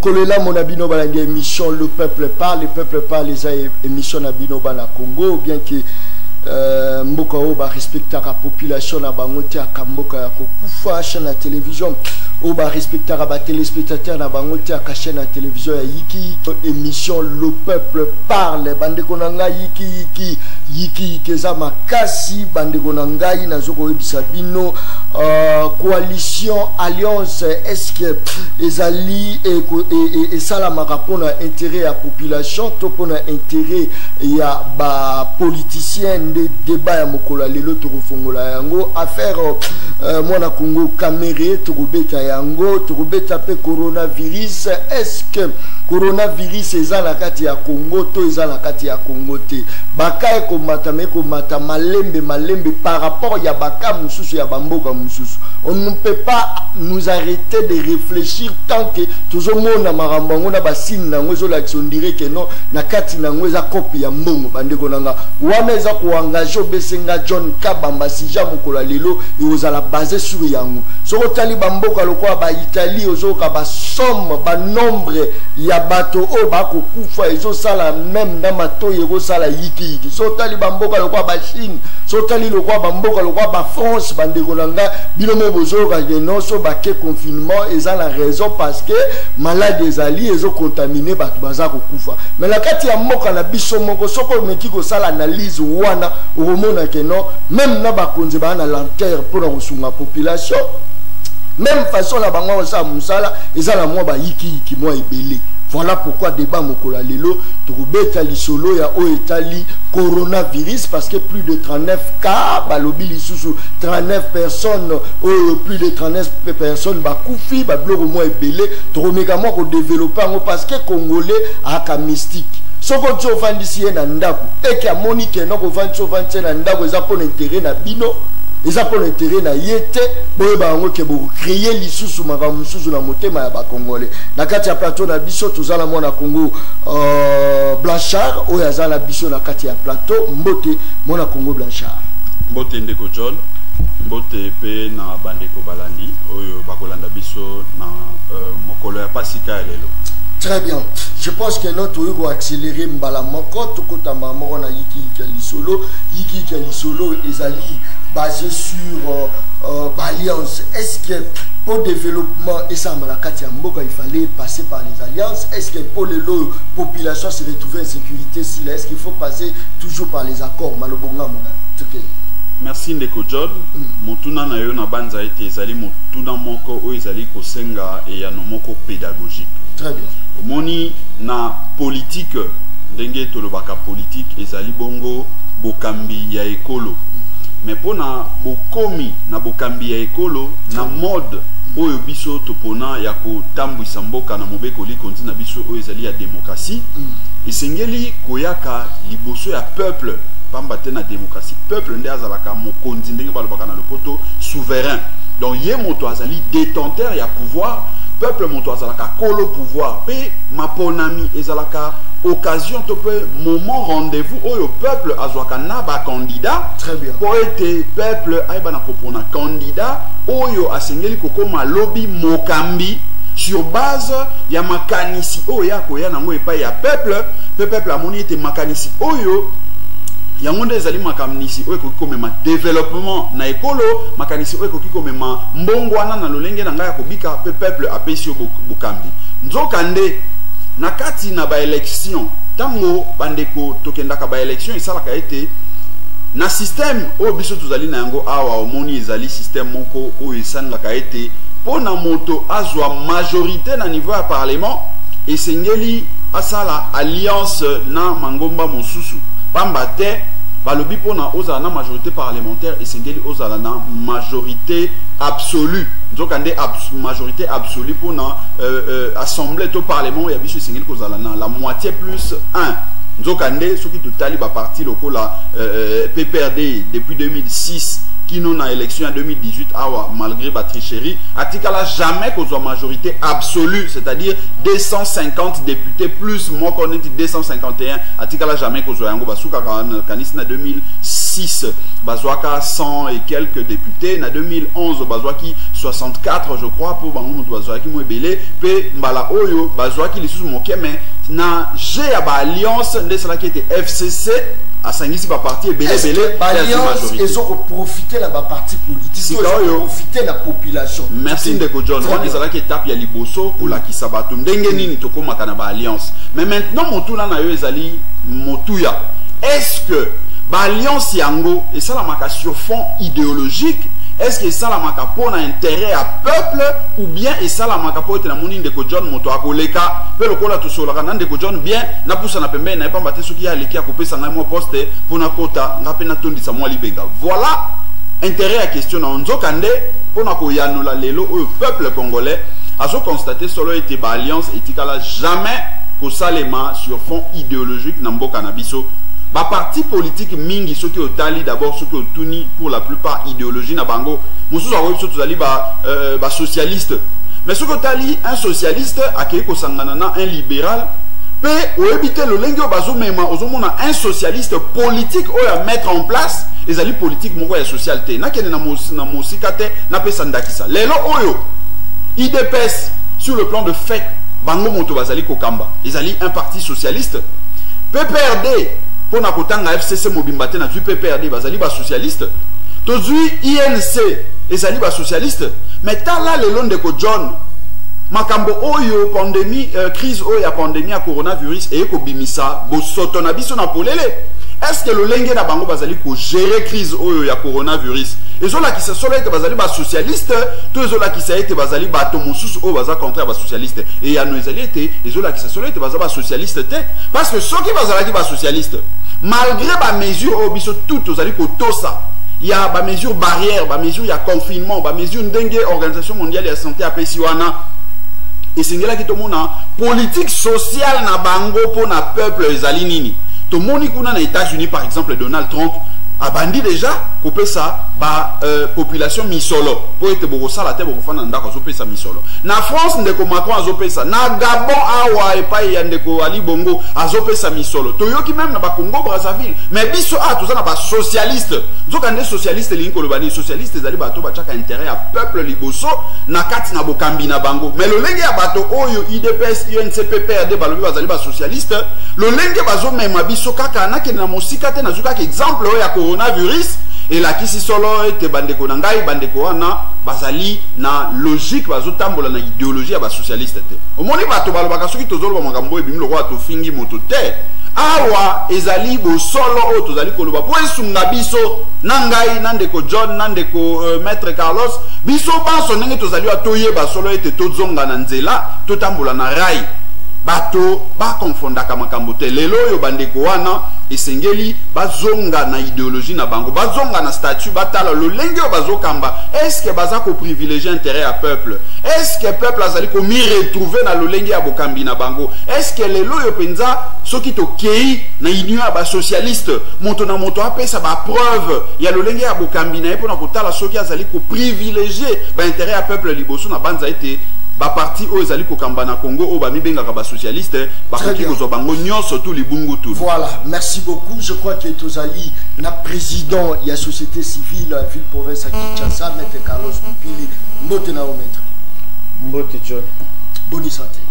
Mokolo elamu na bino balandi émission Le Peuple Parle. Le Peuple Parle eza émission na bino bana Congo, bien que mboka oyo barespectaka population na bango te, aka mboka ya kokufa. Chaîne ya télévision oyo barespectaka batéléspectateur na bango te, aka chaîne ya télévision ya yiki. Émission Le Peuple Parle, bandeko na ngai, yiki yiki yiki yiki eza makasi. Bandeko na ngai, nazo koyebisa bino, coalition, alliance, est ce que ezali esalamaka mpona intérêt ya population to mpona intérêt ya bapoliticien? Nde débat ya mokolo ya lelo tokofongola yango. Affaire mwana Congo Kamerhe, tokobeta yango. Tokobeta mpe coronavirus. Est ce que coronavirus eza na kati ya Congo to eza na kati ya Congo te? Baka ekomata, me ekomata malembe malembe par rapport ya baka mosusu ya bamboka mosusu. On ne peut pas nous arrêter de réfléchir tant que tozomona makambo yango na basigne nango ezolakisa, on dirait que non, na kati nango eza kope ya mbongo. Bandeko na nga, wana eza koengage obesenga John Kabamba. Sija mokolo ya lelo ekozala basé sur yango. Soki otali bamboka lokola baItalie, ozoyoka basomme, banombre ya bato oyo bakokufa ezosala même na matoi, ekosala yikiyiki. Soki otali bamboka lokola baChine, soki otali lokola bamboka lokola baFrance, bandeko na nga, bino mo bozoyoka ke non, so bake confinement eza na raison, parce que maladie ezali ezocontamine, bato baza kokufa. Mais na kati ya mboka na biso moko, soki omeki kosala analyse wana, okomona ke non, même na bakonzi baa na lenteur mpona kosunga population. Même façon na bango kosala mosala eza na mwa bayikiyiki mwa ebele. Voilà pourquoi débat mokolo ya lelo, tokobeta lisolo ya oyo etali coronavirus, parce que plus de 39 cas balobi lisusu, 39 personnes oyo, plus de 39 personnes bakufi, babiloko mwa ebele. Tokomeka mwa kodévelopper yango, parce que Congolais aka mystique. Soki oti ovandisi ye na ndako, eke amoni ke noko ovandisi, ovandisi ye na ndako eza mpona intérêt na bino, eza mpona intérêt na ye te. Boyeba yango ke bokocréer lisusu makambo mosusu na motema ya Bacongolais. Na kati ya plateau na biso, toza na mwana Congo Blanchard oyo aza na biso na kati ya plateau. Mbote, mwana Congo Blanchard. Mbote, ndeko John. Mbote mpe na bandeko balandi oyo bakolanda biso na mokolo ya pasika ya lelo. Très bien. Je pense que notre oyo accélérer mbala moko, tokota mbala moko na yiki yiki ya lisolo. Yiki yiki ya lisolo ezali basé sur alliance. Est-ce que pour développement esalama na kati ya mboka, il fallait passer par les alliances? Est-ce que pour lelo population se retrouver en sécurité si là, est-ce qu'il faut passer toujours par les accords? Malobonga mona. Merci, ndeko John. Motuna na yo na banza ete ezali motuna moko oyo ezali kosenga eyano moko pédagogique. Très bien. Omoni, na politike, ndenge tolobaka, politike ezali bongo bokambi ya ekolo. Mais mpona bokomi na bokambi ya ekolo na mode oyo biso topona ya kotambwisa mboka na mobeko likonzi na biso oyo ezali ya démocratie, esengeli koyaka liboso ya peuple, pamba te na démocratie peuple nde azalaka mokonzi, ndenge balobaka na lopoto souverain. Donc ye moto azali détenteur ya pouvoir, peuple moto azalaka kolo pouvoir. Mpe maponami ezalaka occasion to mpe moment, rendez-vous oyo peuple azwaka na bacandidat Très bien. mpo ete peuple ayeba na kopona candidat oyo asengeli kokóma lobi mokambi sur base ya makanisi oyo ya koya nango epai ya peuple. Mpe peuple amoni ete makanisi oyo yango nde ezali makanisi oyo ekoki komema développement na ekolo, makanisi oyo ekoki komema mbongwana na lolenge na ngai ya kobika, mpe peuple apesi yo bokambi. Nzoka nde na kati na baélection, ntango bandeko tokendaka baélection, esalaka ete na système oyo biso tozali na yango awa, omoni, ezali système moko oyo esangaka ete mpo na moto azwa majorité na niveau ya parlement, esengeli asala alliance na mangomba mosusu, pamba te balobi mpona ozala na majorité parlementaire, esengeli ozala na majorité absolue. Nzokande majorité absolue mpona assemblée to parlement ya biso, esengeli kozala na la moitié plus 1. Nzokande soki totali baparti lokola PPRD, depuis 2006 kino na élection ya 2018 awa, malgré batricherie, atikala jamais kozwa majorité absolue, c'est-à-dire 250 députés plus moko, neti 251, atikala jamais kozwa yango. Basukaka, kanisi, na 2006. 2006 bazwaka 100 et quelques députés, na 2011 bazwaki 64, je crois, mpo bango moto bazwaki mo ebele. Mpe mbala oyo bazwaki lisusu moke, mais na jeu ya baalliance nde esalaki ete FCC asangisi baparti ebele ebele. Baalliance ezokoprofite na baparti politique, ezokoprofite na population? Merci, ndeko John. Wana ezalaki étape ya liboso, kolakisa bato ndenge nini tokomaka na baalliance. Mais maintenant, motuna na yo ezali motuya: est-ce que baalliance yango esalamaka sur fond idéologique? Est-ce que esalamaka mpo na intérêt ya peuple, ou bien esalamaka mpo ete namoni ndeko John moto akoleka, mpe lokola tosololaka na ndeko John bien, napusa na pembeni na ye, pamba te soki ye aleki, akopesa ngai mwa poste mpo nakota, nga mpe natondisa mwa libenga? Voilà intérêt ya question na yo. Nzoka nde mpo na koyanola, lelo oyo peuple congolais azoconstate solo ete baalliance etikala jamais kosalema sur fond idéologique na mboka na biso. Baparti politique mingi, soki otali d'abord, soki otuni, pour la plupart idéologie na bango mosusu akoki biso tozali basocialiste ba mais soki otali, un socialiste akei kosangana na un libéral, mpe oyebi te lolenge oyo bazomema. Ozomona un socialiste, politique oyo a mettre en place ezali politique moko ya social te. Nakende na mosika te, napesa ndakisa. Lelo oyo UDPS, sur le plan de fait, bango moto bazali kokamba, ezali un parti socialiste. PPRD, mpo na kotanga FCC mobimba te, nazwi PPRD, bazali basocialiste. Tozwi UNC, ezali basocialiste. Mais tala lelo, ndeko John, makambo oyo pandémie, crise oyo ya pandémie ya coronavirus eye kobimisa bosoto na biso na polele. Est ce que lolenge na bango bazali kogérer crise oyo ya coronavirus ezolakisa solo ete bazali basocialiste, to ezolakisa ete bazali bato mosusu oyo baza contraire basocialiste? Eyano ezali ete ezolakisa solo ete baza basocialiste te, parce que soki bazalaki basocialiste, malgré bamesure oyo biso tout tozali kotosa ya bamesure barrière, bamesure ya confinement, bamesure ndenge Organisation mondiale ya santé apesi wana, esengelaki tomona politique sociale na bango mpo na peuple ezali nini. Tomoni kuna na États-Unis, par exemple, Donald Trump abandi déjà kopesa ba population misolo mpo ete bokosala te, bokofanda na ndako, azopesa misolo. Na France, ndeko Macron azopesa. Na Gabon awa, epai ya ndeko Ali Bongo, azopesa misolo. Toyoki même na bacongo Brazzaville. Mais biso awa toza na basocialiste, nzoka nde socialiste elingi koloba nini? Socialiste ezali bato batiaka intérêt ya peuple liboso na kati na bokambi na bango. Mais lolenge ya bato oyo UDPS, UNC, PPRD balobi bazali basocialiste, lolenge bazomema biso, kaka nakende na mosika te, nazwi kaka exemple oyo ya coronavirus, elakisi solo ete bandeko na ngai, bandeko wana bazali na logique, bazotambola na idéologie ya basocialiste te. Omoni, bato balobaka soki tozoloba makambo oyo ebimi lokola tofingi moto te. Awa ezali bosolo oyo tozali koloba mpo esunga biso, na ngai, na ndeko John, na ndeko maître Carlos, biso banso ndenge tozali wa, toyeba solo ete tozonga na nzela, totambola na rail. Bato bakonfondaka makambo te. Lelo oyo bandeko wana esengeli bazonga na idéologie na bango, bazonga na statut, batala lolenge oyo bazokamba. Est ce que baza koprivilégie intérêt ya peuple? Est ce que peuple azali komiretrouve na lolenge ya bokambi na bango? Est ce que lelo oyo mpenza, soki tokei na union ya basocialiste, moto na moto apesa bapreuve ya lolenge ya bokambi na ye mpona kotala soki azali koprivilégie baintérêt ya peuple liboso? Na banza ete baparti oyo ezali kokamba na Congo, oyo bamibengaka basocialiste, bakoki kozwa bango nyonso tu libungu tulu. Voilà, merci beaucoup. Je crois que tozali na président ya société civile ya ville province ya Kinshasa, maître Carlos Pipili. Mbote na yo, maître. Mbote, John. Boni santé?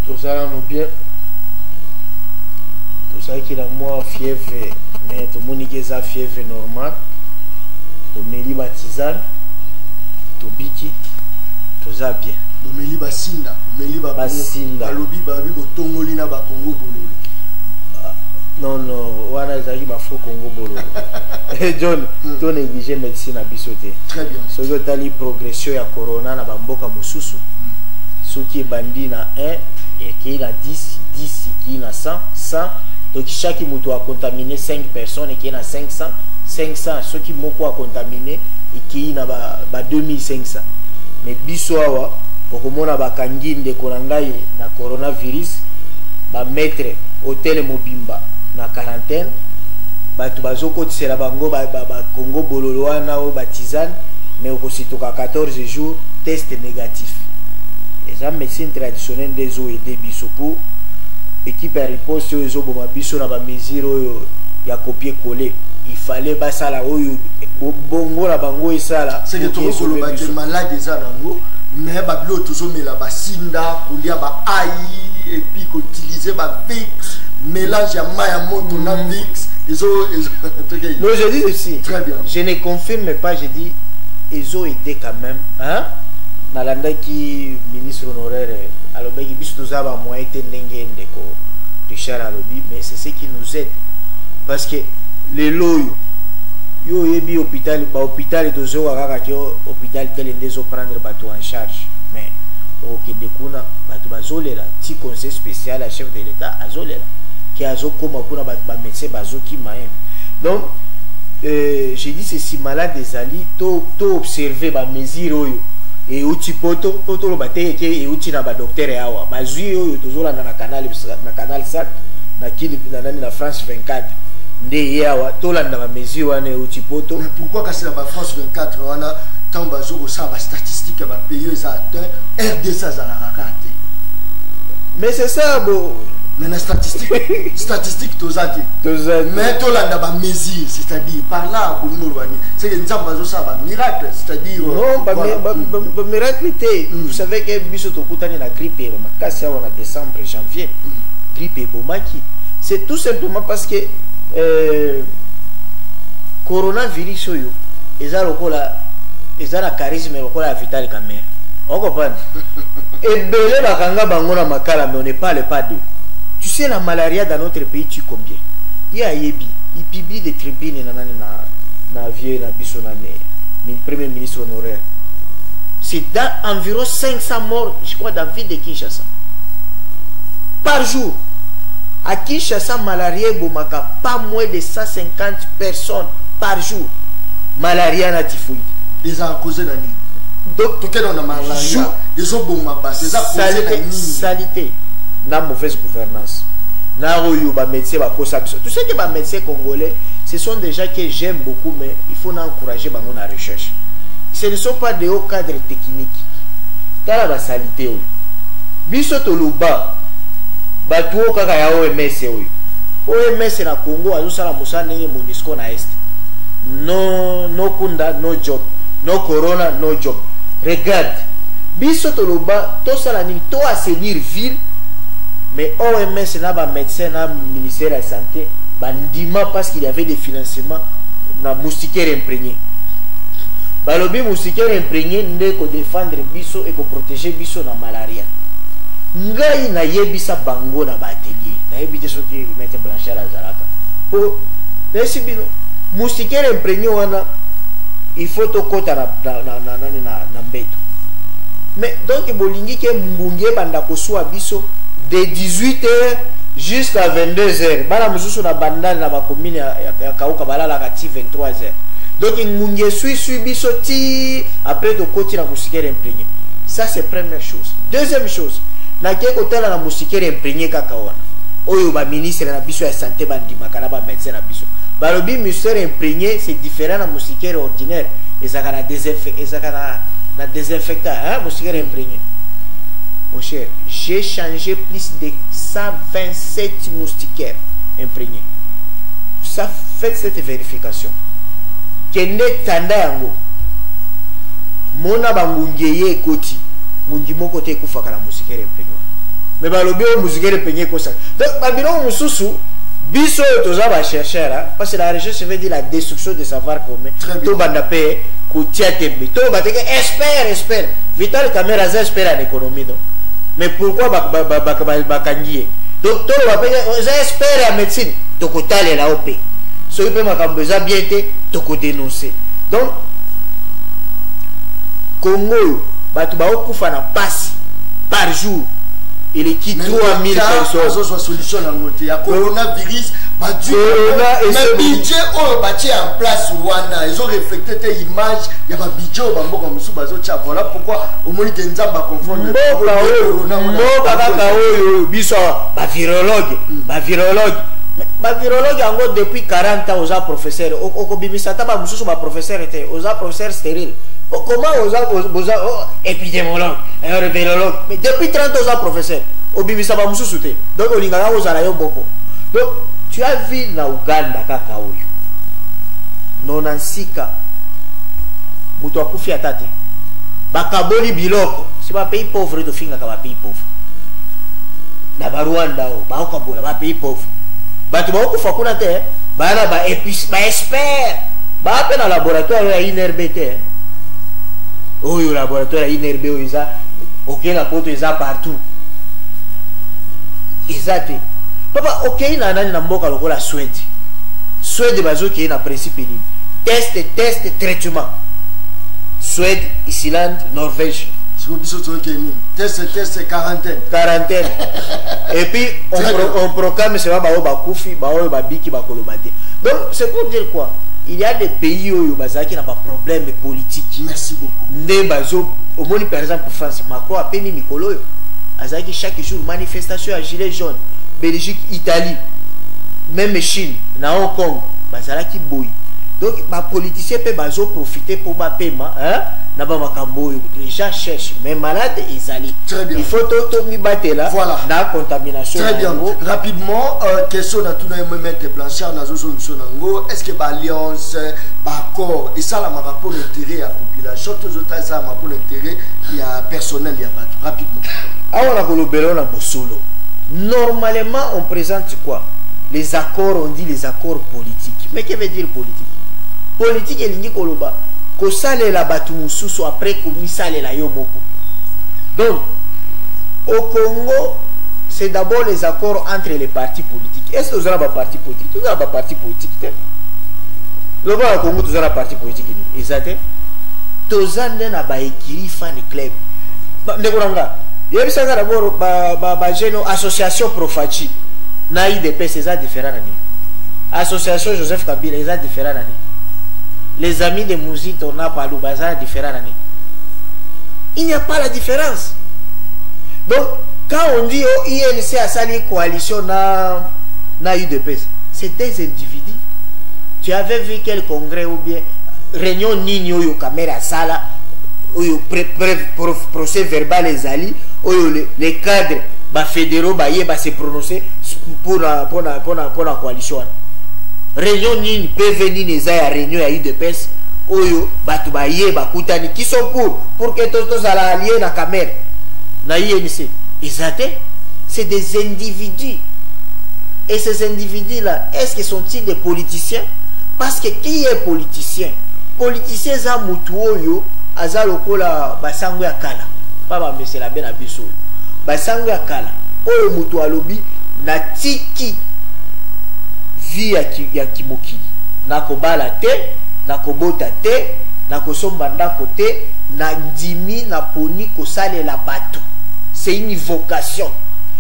Tozala no bien. Tozalaki na mwa fièvre, mais tomoniki eza fièvre normale. Tomeli batisane, tobiki, toza bien. Bomeli basinda, bomeli. Basinda. Balobi babi botongoli na bakongo bololo. Non, non, wana ezalaki bafaux Congo bololo. John, to néglige médecine na biso te. Très bien. Soki otali progression ya corona na bamboka mosusu, soki ebandi na 1, ekei na 10, 10 ekei na 100, 100, donc chaque moto acontamine 5 personnes, ekei na 500, 500, soki moko acontamine, ekei na ba 2500. Mais biso awa, okomona bakangi ndeko na ngai na coronavirus, bamettre hotel mobimba na quarantaine, bato bazokotisela bango bakongo bololo wana oyo batisane, mais okositoka 14 jours, test négatif. Eza médecine traditionnelle nde ezoaider biso po équipe ya riposte oyo ezoboma biso na bamesure oyo ya copier coller. Il fallait basala oyo bongo na bango esala. C'est que tokoloba ke malade eza nango, mais babilo tozomela basinda, kolia ba ai et puis koutiliser ba Vicks, mélange ya mai ya moto na Vicks ezo. Non, je dis aussi. Très bien. Je ne confirme pas, je dis ils ont aidé quand même, hein. Nalandaki ministre honoraire alobaki biso toza bamoyen te ndenge ndeko Richard alobi, mais c'est ce qui nous aide, parce que lelo oyo yo oyebi hôpital, bahôpital tozoyoka kaka ke hôpital tel nde ezoprendre bato en charge, mais okende kuna bato bazolela ti conseil spécial ya chef de l'État azolela ke azokóma kuna bato, bamédecin bazokima ye. Donc je dis ceci, malade ezali, to observe bamesure oyo euti poto po toloba te eke euti na badocteur awa bazwi oyo tozolanda na Canal Sat, na kini, na nani, na France 24 nde ye awa tolanda bamesure wana euti poto. Mais pourquoi kasi na bafrance 24 wana, ntango bazokosala bastatistique ya bapays oyo eza atteint, RDC azalaka kaka te? Mais c'est ça bo. Mais na statistique toza te. Toza te. Mais tolanda bamesure, c'est-à-dire par là bolingo oloba nini? C'est que Nzambe azosala bamiracle, c'est-à-dire Non, voilà. Bamiracle te. Vous savez ke biso tokutani na grippe ya makasi awa na décembre, janvier. Grippe ebomaki, c'est tout simplement parce que coronavirus oyo eza lokola eza na charisme lokola ya Vital Kamerhe, ocomprendre? Ebele bakanga bango na Makala, mais on ne parle pas d'eux. Tu sais, la malaria dans notre pays tue combien? Ye ayebi, il publie des tribunes na nani, na vieux na biso nani, premier ministre honoraire. C'est dans environ 500 morts, je crois, dans la ville de Kinshasa par jour. À Kinshasa, malaria ebomaka pas moins de 150 personnes par jour, malaria na typhoïde. Eza cause na nini? Donc tokende na malaria ezoboma bato, eza cause na salité, nini? Salité na mauvaise gouvernance na oyo bamédecin bakosa biso. Tu sais que bamédecin congolais, ce sont des gens que j'aime beaucoup, mais il faut na encourager bango na recherche. Ce ne sont pas des hauts cadres techniques. Tala basalité oyo biso toloba, bato oyo kaka ya OMS oyo. OMS na Congo azosala mosala ndenge MONUSCO na Est. No, no kunda, no job, no corona, no job. Regarde, biso toloba tosala nini? To assainir ville, mais OMS na bamédecin na ministère ya santé bandima parce qu'il y avait des financements na moustiquaire imprégné. Balobi moustiquaire imprégné nde kodéfendre biso e koprotéger biso na malaria. Ngai nayebisa bango na baatelier, nayebi te soki maître Blanchard azalaka po nayesi bino moustiquaire imprégné wana, il faut tokɔta na, nani, na mbeto. Mais donc bolingi ke ngungi ebanda koswa biso de 18 heures jusqu'à 22 heures. Bana mosusu na Bandale, na bacommune ya Kauka, balalaka ti 23 heures. Donc ngungi eswiswi biso ti après tokoti na moustiquaire imprégné. Ça, c'est première chose. Deuxième chose, nakei kotala na moustiquaire imprégné kaka wana oyo baministre na biso ya santé bandimaka na bamédecin na biso. Balobi moustiquaire imprégné, c'est différent na moustiquaire ordinaire, ezalaka na ezalaka na désinfectant, hein, moustiquaire imprégné. Mon cher, j'ai changé plus de 127 moustiquaires imprégnés. Ça, faites cette vérification. Kende tanda yango. Mona bangungi ye ekoti. Ngungi moko te ekufaka na moustiquaire imprégné. Mais balobi oyo moustiquaire imprégné ekosa. Donc babiloko mosusu biso oyo toza bachercheur, hein, parce que la recherche veut dire la destruction de savoir commun. Très bien. Tobanda mpe kotia tembe, toyoba teke expert, expert Vital Kamerhe aza expert en économie, non? Mais pourquoi bakangi ye? Donc toloba mpe eza expert ya médecine, tokotalela o mpe soki mpe makambo eza bien te, tokodénonce. Donc Congo oyo bato baokufa na pasi par jour eleki 3000 personnes. Azozwa solution yango te ya coronavirus. Corona. Mais budget oyo batie en place wana ezoreflecte te image ya babudget oyo bamboka mosusu bazotia. Voilà pourquoi omoni ke Nzambe aconfondre. Mboka oyo, mboka kaka oyo biso awa, bavirologue, bavirologue, bavirologue yango depuis 40 ans. Oza professeur, okobimisa ata bamosusu baprofesseur te, oza professeur stérile. Comment oza boza, oh, épidémiologue, virologue, mais depuis 30 ans oza professeur, obimisa bamosusu te? Donc olingaka kozala yo moko. Donc tu as vu na Uganda kaka oyo 96 cas. Moto akufi ata te. Bakaboli biloko. Si ba pays pauvre tofingaka ba pays pauvre. Na ba Rwanda oyo baokabola ba pays pauvre. Bato baokufa kuna te, baya na ba épices, ba expert. Baya mpe na laboratoire ya INRB te. Oyo laboratoire ya INRB oyo eza okei na poto eza partout. Eza te. Papa okei na nani na mboka lokola Suède. Suède bazokei na principe nini? Test, test, traitement. Suède, Islande, Norvège. Sikoyo biso tozokei nini? Test, test, quarantaine. Quarantaine. Et puis on proclame seulement baoyo bakufi, baoyo babiki bakoloba te. Donc c'est pour dire quoi? Il y a des pays oyo bazalaki na ba problème politique. Merci beaucoup. Nde bazo omoni par exemple France, Macron apemi mikolo oyo azalaki chaque jour manifestation ya gilet jaune. Belgique, Italie, même Chine, na Hong Kong bazalaki boyi. Donc ba politiciens pe bazo profiter pour ba pema, hein, na ba makambo oyo les gens cherchent mais malade ezali. Très bien. Il faut to mibatela voilà. Na contamination. Très bien. Rapidement, question na tuna yo maître Blanchard na zozo nso nango, est-ce que ba alliance, ba accord et ça la maka pour l'intérêt ya population, tozo ta ça ma pour l'intérêt ya personnel ya bato rapidement. Awa na kolobela na bosolo. Normalement, on présente quoi? Les accords, on dit les accords politiques. Mais que veut dire politique? Politique elingi koloba kosalela bato mosusu après komisalela yo moko. Donc, au Congo, c'est d'abord les accords entre les partis politiques. Est-ce que nous avons un parti politique? Nous avons un parti politique. Nous avons un Congo, nous avons un parti politique. Exact. Nous avons un écurie fan club. Ndeko nanga, yebisaka d'abord ba jeune association Profaci na IDP, c'est ça différent nani. Association Joseph Kabila, c'est ça différent nani. Les amis de Muzito na Palou, baza différent nani. Il n'y a pas la différence. Donc quand on dit oh, INC a sali coalition na UDP, c'est des individus. Tu avais vu quel congrès ou bien réunion nini oyo Kamerhe sala oyo procès verbal ezali oyo les cadres ba fédéraux ba ye ba se prononcer pour la coalition wana. Réunion nini PV nini eza ya réunion ya UDPS oyo bato ba ye ba kutani qui sont pour que tous tozala alliés na Kamerhe na INC. Eza te, c'est des individus. Et ces individus-là, est-ce qu'ils sont-ils des politiciens? Parce que qui est politicien? Politicien za mutu oyo aza lokola basango ya kala. Pa ba mesela be na biso. Basango ya kala. Oyo mutu alobi na tiki vie ya kimokili. Na kobala te, na kobota te, na kosomba ndako te, na ndimi na poni kosalela bato. C'est une vocation.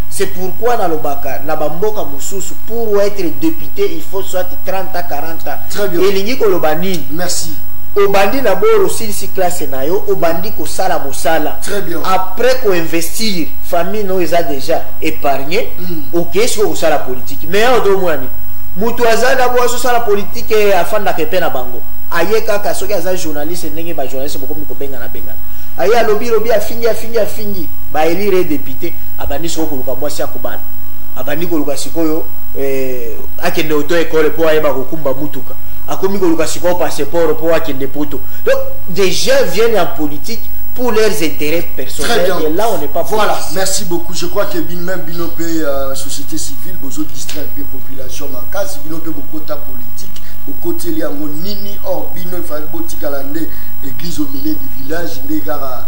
C'est pourquoi na lobaka na bamboka mosusu pour être député il faut soit 30 à 40 ans. Très bien. Elingi koloba nini? Merci. Obandi na boro osilisi classe na yo, obandi kosala mosala. Très bien. Après ko investir, famille no eza déjà épargnée. OK, siko kosala politique. Mais awa tomona nini? Mutu aza na bo azosala politique afandaka epe na bango. Aye kaka soki aza journaliste ndenge ba journaliste bokomi kobengana bengana. Aye alobi lobi afingi afingi afingi ba élire député, abandi sikoyo koluka mwasi akobala. Abandi koluka sikoyo akende auto école po ayeba kokumba mutuka. Akomi koluka sikoyo passeport po akende poto. Donc des gens viennent en politique pour leurs intérêts personnels. Très bien. Et là on n'est pas Voilà, politicien. Merci beaucoup. Je crois que même bino pe société civile bozo distraire pe population makasi, bino pe bokota politique, bokoteli yango nini? Or bino ifali botikala nde église au milieu du village, nde kaka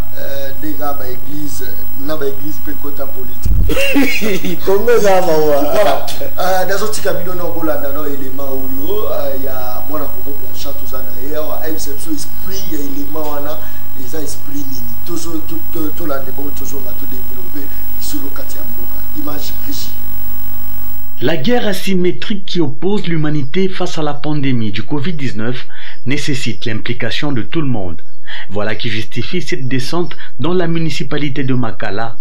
nde kaka ba église na ba église pe kota politique. Congo eza mawa. Voilà. Nazotika bino na bolanda na élément oyo ya mwana Congo Blanchard toza na ye awa, ayebisa biso esprit ya élément wana eza esprit nini. Tolanda bongo, tozonga todévelopper lisolo kati ya mboka. Image régie. La guerre asymétrique qui oppose l'humanité face à la pandémie du Covid-19 nécessite l'implication de tout le monde. Voilà qui justifie cette descente dans la municipalité de Makala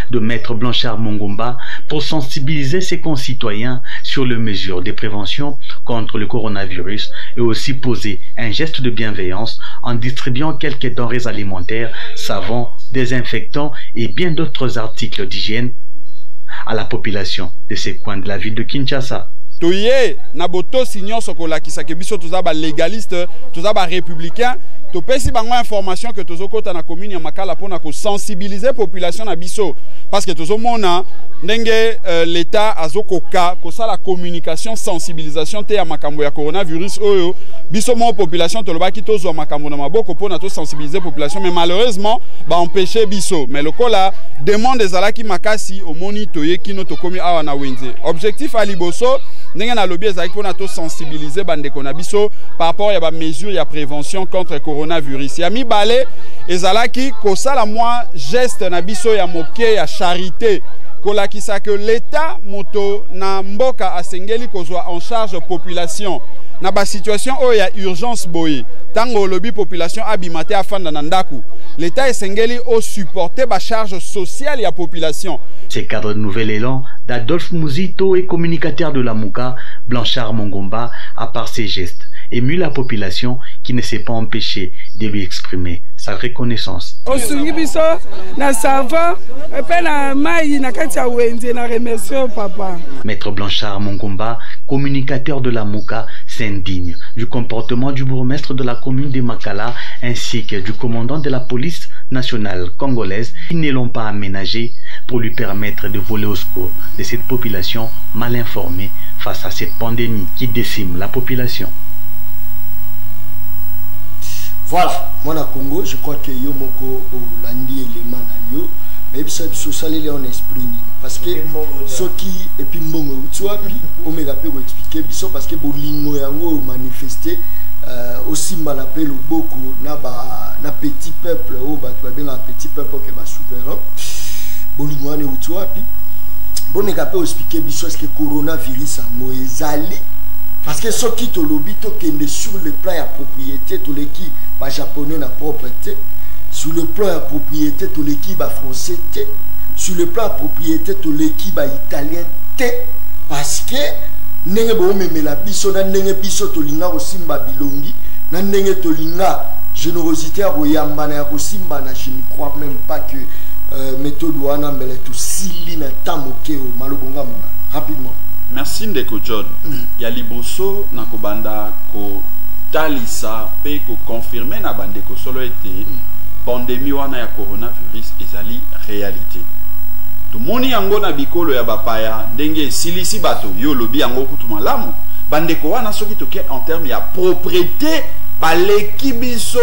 de Maître Blanchard Mongomba pour sensibiliser ses concitoyens sur les mesures de prévention contre le coronavirus et aussi poser un geste de bienveillance en distribuant quelques denrées alimentaires, savons, désinfectants et bien d'autres articles d'hygiène à la population de ces coins de la ville de Kinshasa. Toye na botosi nyonso kolakisa ke biso toza ba légaliste, toza ba républicain. Topesi bango information que tozokota na commune ya Makala mpona kosensibiliser population na biso, parce que tozomona ndenge l'État azokoka kosala communication, sensibilisation te ya makambo ya coronavirus oyo. Biso moko population tolobaki tozwa makambo na maboko mpona tosensibiliser population, mais malheureusement baempêche biso. Mais lokola demande ezalaki makasi, omoni toye kino tokomi awa na wenze. Objectif ya liboso, ndenge nalobi, ezalaki mpona tosensibiliser bandeko na biso par rapport ya bamesure ya prévention contre coronavirus. Ya mibale ezalaki kosala mwa geste na biso ya moke ya charité, kolakisa ke l'État, moto na mboka, asengeli kozwa en charge population na basituation oyo ya urgence boye. Ntango olobi population abima te, afanda na ndako, l'État esengeli osupporter bacharge sociale ya population. Ces cadres de Nouvel Élan d'Adolphe Muzito et communicateur de Lamuka, Blanchard Mongomba, a par ses gestes ému la population qui ne s'est pas empêchée de lui exprimer sa reconnaissance. Osungi biso na savon mpe na mai na kati ya wenze, na remercie papa. Maître Blanchard Mongomba, communicateur de Lamuka, s'indigne du comportement du bourgmestre de la commune de Makala ainsi que du commandant de la police nationale congolaise qui ne l'ont pas aménagé pour lui permettre de voler au secours de cette population mal informée face à cette pandémie qui décime la population. Voilà, mwana Congo, je crois que yo moko olandi élément na yo, mais biso osaleli en esprit nini? Parce que soki et puis mbongo euti wapi? Omeka mpe koexpliquer biso, parce que bolingo yango omanifeste, osimbana mpe loboko na, ba, na petit peuple oyo bato babengaka petit peuple oke basouverain. Bolingo wana euti wapi? Bomeka mpe oexpliquer biso, est-ce que coronavirus yango ezali? Parce que soki tolobi tokende sur le plan ya propriété, toleki bajaponais na propreté. Sur le plan ya propriété, toleki bafrançais te. Sur le plan ya propriété, toleki baitalien te. Parce que ndenge boomemela biso, na ndenge biso tolinga kosimba bilongi, na ndenge tolinga générosité ya koyambana, ya kosimbana, je ne crois même pas que méthode wana mbele tosili na temps moke oyo. Malobonga mona rapidement. Merci, ndeko John. Ya liboso, na kobanda kotalisa mpe koconfirmer na bandeko solo ete pandémie wana ya coronavirus ezali réalité. Tomoni yango na bikolo ya bapaya ndenge esilisi bato. Yo olobi yango kutu malamu. Bandeko wana, soki toke en terme ya propreté, baleki biso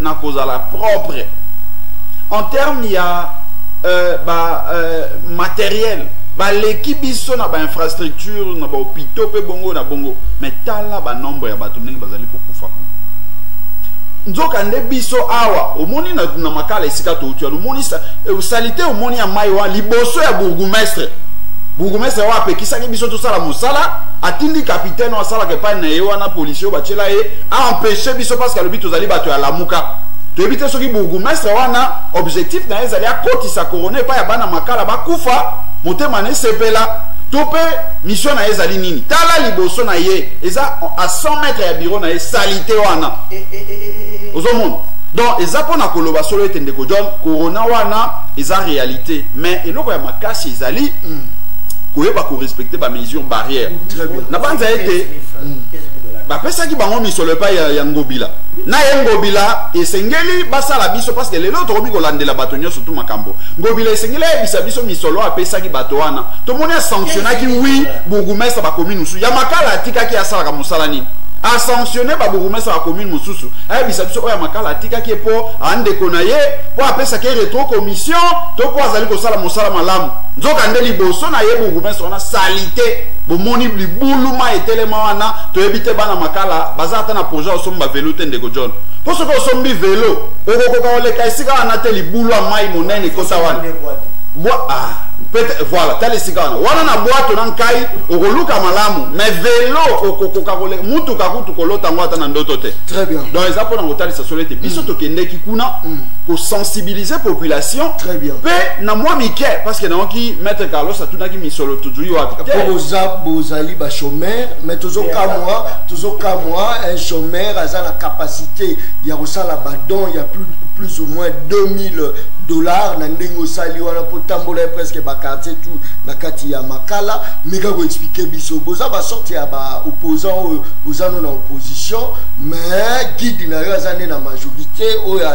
na kozala propre. En terme ya ba matériel, baleki biso na bainfrastructure, na bahôpitaux mpe bongo na bongo. Mais tala banombre ya bato ndenge bazali kokufa kuna. Nzoka nde biso awa, omoni na Makala esika touti wana, omoni saleté, omoni ya mai wana liboso ya bourgmestre. Bourgmestre oyo apekisaki biso tosala mosala, atindi capitaine oyo asalaka epai na ye wana, policier oyo batiela ye, aempêche biso parce que alobi tozali bato ya Lamuka. Toyebi te soki bourgmestre wana, objectif na ye ezali akotisa corona epai ya bana Makala, bakufa, motema na esepela, to mpe mission na ye ezali nini. Tala liboso na ye, eza à 100 mètres ya bureau na ye, saleté wana ozomona. Donc eza mpona koloba solo ete, ndeko John, corona wana eza réalité. Mais eloko ya makasi ezali koyeba korespecter bamesure barrière. Très bien. Na banza ete bapesaki bango misolo epai ya Ngobila na ye. Ngobila esengeli basala biso, parce que lelo tokomi kolandela bato nyonso tu makambo. Ngobila esengeli ayebisa biso misolo apesaki bato wana. Tomoni asanctionnaki, oui, bourgmestre bacommune mosusu ya Makala, atikaki asalaka mosala nini. Asanctionne babourgmestre ya commune mosusu, ayebisa biso oyo ya Makala atikaki ye mpo andeko na ye, mpo apesaki ye rétro commission, to mpo azali kosala mosala malamu. Nzoka nde liboso na ye bourgmestre wana, saleté, bomoni libuluma etelema wana. Toyebi te, bana Makala baza ata na projet osomba vélo te, ndeko John, mpo soki osombi vélo, okokoka koleka esika wana te. Libulu ya mai monene ekota wana. Bwa, ah, peut-être, voilà, tala esika wana wana na bwato na nkai, okoluka malamu, mais vélo okokoka koleka, mutuka kutu kolota yango ata na ndoto te. Très bien. Donc eza mpona kotalisa solo ete biso tokendeki kuna kosensibiliser population. Très bien. Mpe na mwa mike, parce que nayoki maître Carlos atunaki misolo tozwi wapi. Mpo boza, bozali bachômeur, mais tozokamwa, tozokamwa, un chômeur aza na capacité ya kosala badon ya plus ou moins 2000 dollars na ndenge osali wana mpo Otambola presque ba quartier tout na kati ya Makala. Meka ko expliquer biso boza ba sorte ya ba opposant oyo oza no na opposition, mais guide na yo aza nde na majorité oyo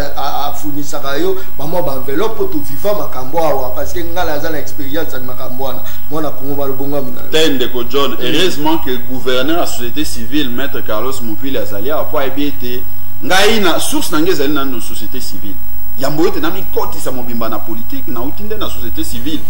afournisaka yo bamwa baenveloppe po toviva makambo awa, parce que ngai naza na expérience ya makambo wana. Mwana Kongo, balobongamu na yo. Te, ndeko John, heureusement que gouverneur ya société civile, maître Carlos Mopili, azali awa po ayebi ete ngai na source na ngai ezali nano société civile. Yambo ete namikotisa mobimba na politique, nauti nde na société civile.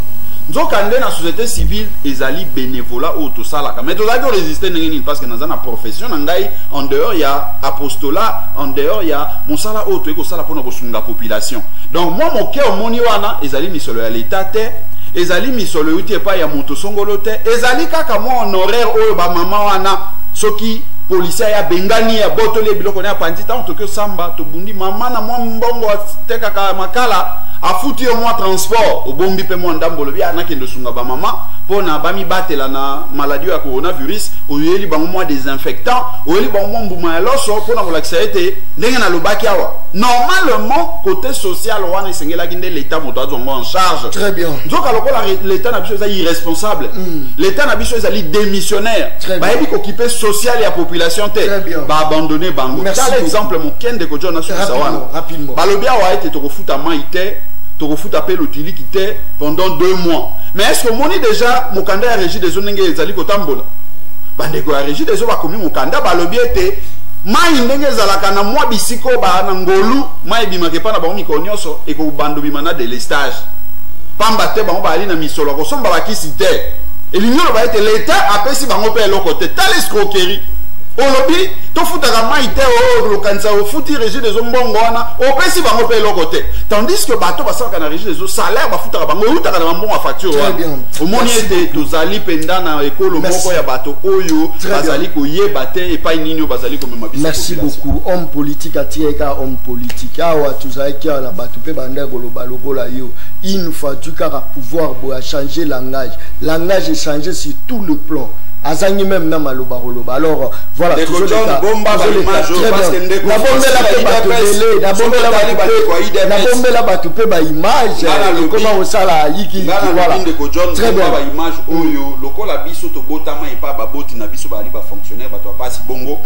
Nzoka nde na société civile ezali bénévolat oyo tosalaka, mais tozalaki korésister ndenge nini? Parce que naza na profession na ngai en dehors ya apostolat, en dehors ya mosala oyo toyei kosala mpona kosunga population. Donc mwa moke omoni wana ezali misolo ya leta te, ezali misolo euti epai ya moto songolo te, ezali kaka mwa honoraire oyo bamama wana, soki policier ya bengani, ya botoli biloko na ya panzi, ntango toki osamba, tobundi, mama na mwa mbongo atekaka makala, afuti yo mwa transport, obombi mpe mwa ndambo, olobi nakende osunga bamama mpona bamibatela na maladie ya coronavirus. Oyeli bango mwa désinfectant, oyeli bango mwa mbuma ya loso, mpona kolakisa ete ndenge nalobaki awa, normalement côté social wana esengelaki nde l'état moto azwa yango en charge. Très bien. Nzoka lokola l'état na biso eza irresponsable, l'état na biso ezali démissionnaire, bayebi kokipe social ya population te, baabandonne bango. Tala exemple moke, ndeko John, asukisa wana. Balobi awa ete tokofuta mai te, tokofuta mpe lotiliki te pendant 2 mois. Mais est ce que omoni déjà mokanda ya Régie des eaux ndenge ezali kotambola? Bandeko ya Régie des eaux bakomi mokanda, balobi ete mai ndenge ezalaka na mwa bisika oyo na ngolu, mai ebimaka epai na bango mikolo nyonso, ekobanda obima na délestage, pamba te bango bazali na misolo ya kosomba bakisi te. Elingi oloba ete leta apesi bango mpe eloko te. Tala escroquerie! Olobi tofutaka mai te, oyo lokanisa ofuti Régie des eaux mbongo wana, opesi bango mpe eloko te, tandis que bato basalaka na Régie des eaux, salaire bafutaka bango eutaka na bambongo ya facture wana. Omoni ete tozali mpenza na ekolo moko ya bato oyo bazali koyeba te epai nini oyo bazali komema biso. Merci beaucoup. Homme politique atieka homme politique awa, tozalaki awa na bato mpe banda koloba lokola yo. Une fois du kaka pouvoir boye, achanger langage, langage échangé sur tout le plan, azangi même na maloba koloba. Alors voilà, nabombela mpe bato ebele, nabombela bato mpe baimage ekoma kosala yiki. Voilà, très bien. Baimage oyo, lokola biso tobotama epa baboti na biso bazali bafonctionnaire, bato ya pasi bongo,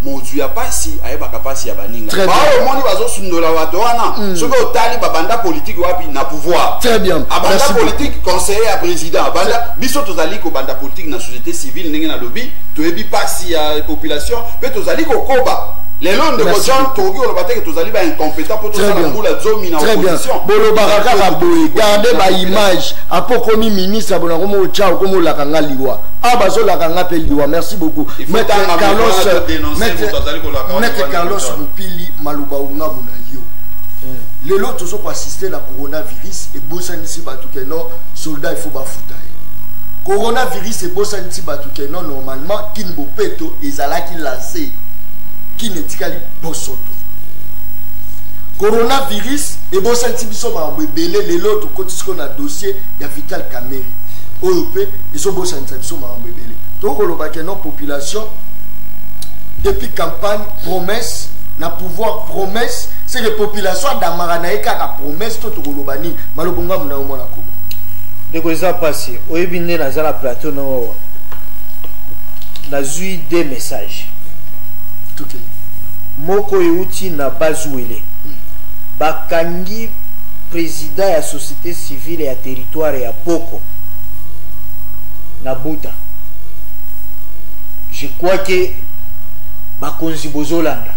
mozwi ya pasi ayebaka pasi ya baninga. Baoyo omoni bazosundola bato wana, soki otali babanda politike wapi? Na pouvoir. Très bien. Abanda politique conseiller ya président, abanda. Biso tozali kobanda politique na société civile. Ndenge nalobi, toyebi pasi ya population mpe tozali kokoba. Lelo, ndeko John, tokoki koloba te ke tozali baincompétent mpo tosala mbula 10 na opposition. Bolobaka kaka boye, garde baimage apo okomi ministre, bona komo otya, okomi olaka nga liwa, awa bazolaka nga mpe liwa. Merci beaucoup, maître Carlos. Maître Carlos Mopili, maloba ongabu na yo. Lelo tozo koassister na coronavirus ebosanisi bato ke non, soldat il faut bafuta ye. Coronavirus ebosanisi bato ke non, normalement Kin bopeto ezalaki lancé, Kin etikali bosoto. Coronavirus ebosanisi biso makambo ebele. Lelo tokoti sikoyo na dossier ya Vital Kamerhe oyo mpe ezobosanisa biso makambo ebele. Tokoloba ke non, population depuis campagne promesse, na pouvoir promesse, c'est que population adamaka na ye kaka promesse. To tokoloba nini? Malobo ngamu na yo, mwana Komo. Ndeko, eza mpasi. Oyebi nde naza na plateau na owa, nazwi deux messages. Tokei. Moko euti na Bazuele, bakangi président ya société civile ya territoire ya Poko na Buta. Je crois que bakonzi bozolanda.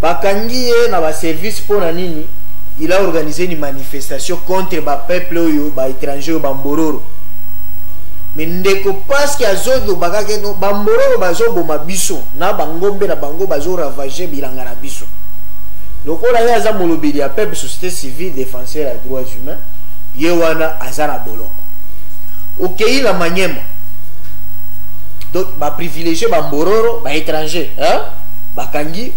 Bakangi ye na baservice mpo na nini? Il a organisé une manifestation contre bapeuple oyo baétranger, oyo bambororo. Mais ndeko, parce azoloba kaka no bambororo bazoboma biso na bangombe na bango, bazoravage bilanga na biso. Lokola ye aza molobeli ya peuple, société civile, défenseur ya droits humains, ye wana aza na boloko. Okei na Manyema, donc baprivilégie bambororo, baétranger, hein? Bakangi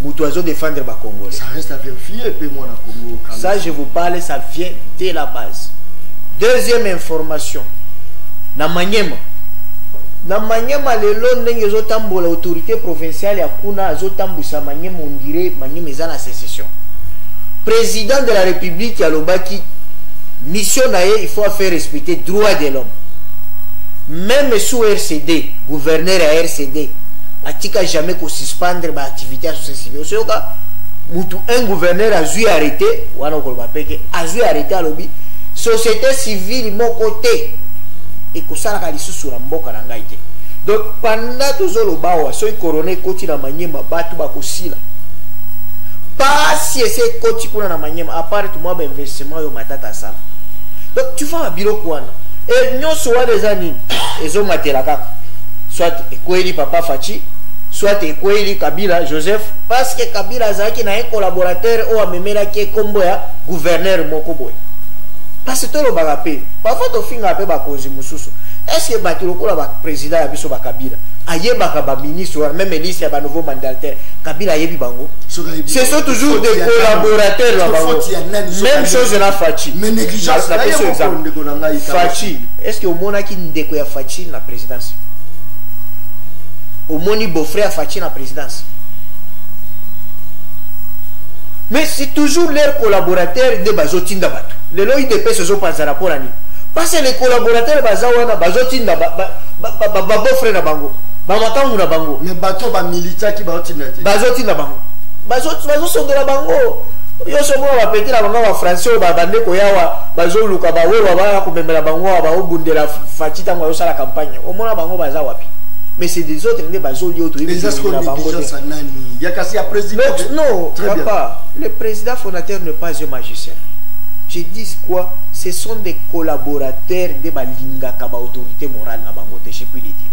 moto azodéfendre bacongolais. Ça reste à vérifier mpe, mwana Congo. Ça, je vous parle, ça vient de la base. Deuxième information, na Manyema, na Manyema lelo ndenge ezotambola, autorité provinciale ya kuna azotambwisa Manyema, on dirait Manyema eza na sécession. Président de la République alobaki Mission na ye, il faut faire respecter droit de l'homme. Même sous RCD, gouverneur ya RCD atika jamais kosuspendre baactivité ya société civile. Osoyoka mutu, un gouverneur azwi arrêté wana, okoloba peke azwi arrêté, alobi société civile moko te ekosalaka lisusu na mboka na ngai te. Donc pendant tozoloba awa, soki corona ekoti na Manyema, bato bakosila pasi. Ese ekoti kuna na Manyema, à part mwa bainvestissement oyo Matata asala. Donc tu vois, babiloko wana e nyonso wana eza nini? Ezomatela kaka, soit ekweli papa Fatshi, soit ekweli Kabila Joseph, parce que Kabila azalaki na un collaborateur oyo amemelaki ekombo ya gouverneur moko boye. Parce que tolobaka mpe, parfois tofingaka mpe bakonzi mosusu. Est ce que bato lokola baprésident ya biso, bakabila, ayebaka baministre wana, même liste ya banouveau mandataire, Kabila ayebi bango? Ce sont toujours des collaborateurs na bango. Même chose na Fatshi. Mais négligence. Napesi exemple, Fatshi, est ce que omonaki ndeko ya Fatshi na présidence? Omoni beau-frère ya Fatshi na présidence? Mais c'est toujours leur collaborateur nde bazotinda bato. Lelo UDPS ezopanzana mpo na nini? Parce que les collaborateurs baza wana, bazotinda babeau-frère na bango, bamakangu na bango. Mais bato bamilitaki baotinda te. Bazotinda bango, bazosondola bango nyonso. Mona bapeti na bango bafrançais oyo bandeko yawa bazoluka bawewa, baya komemela bango awa, baobundela Fatshi ntango bazosala campagne. Omona bango baza wapi? Mais c'est des autres nde bazolia oyo toyebi na bango te. Ya kasi ya président. Non, papa, le président fondateur n'est pas un magicien. Je dis quoi? Ce sont des collaborateurs nde balingaka baautorité morale na bango te. Je puis le dire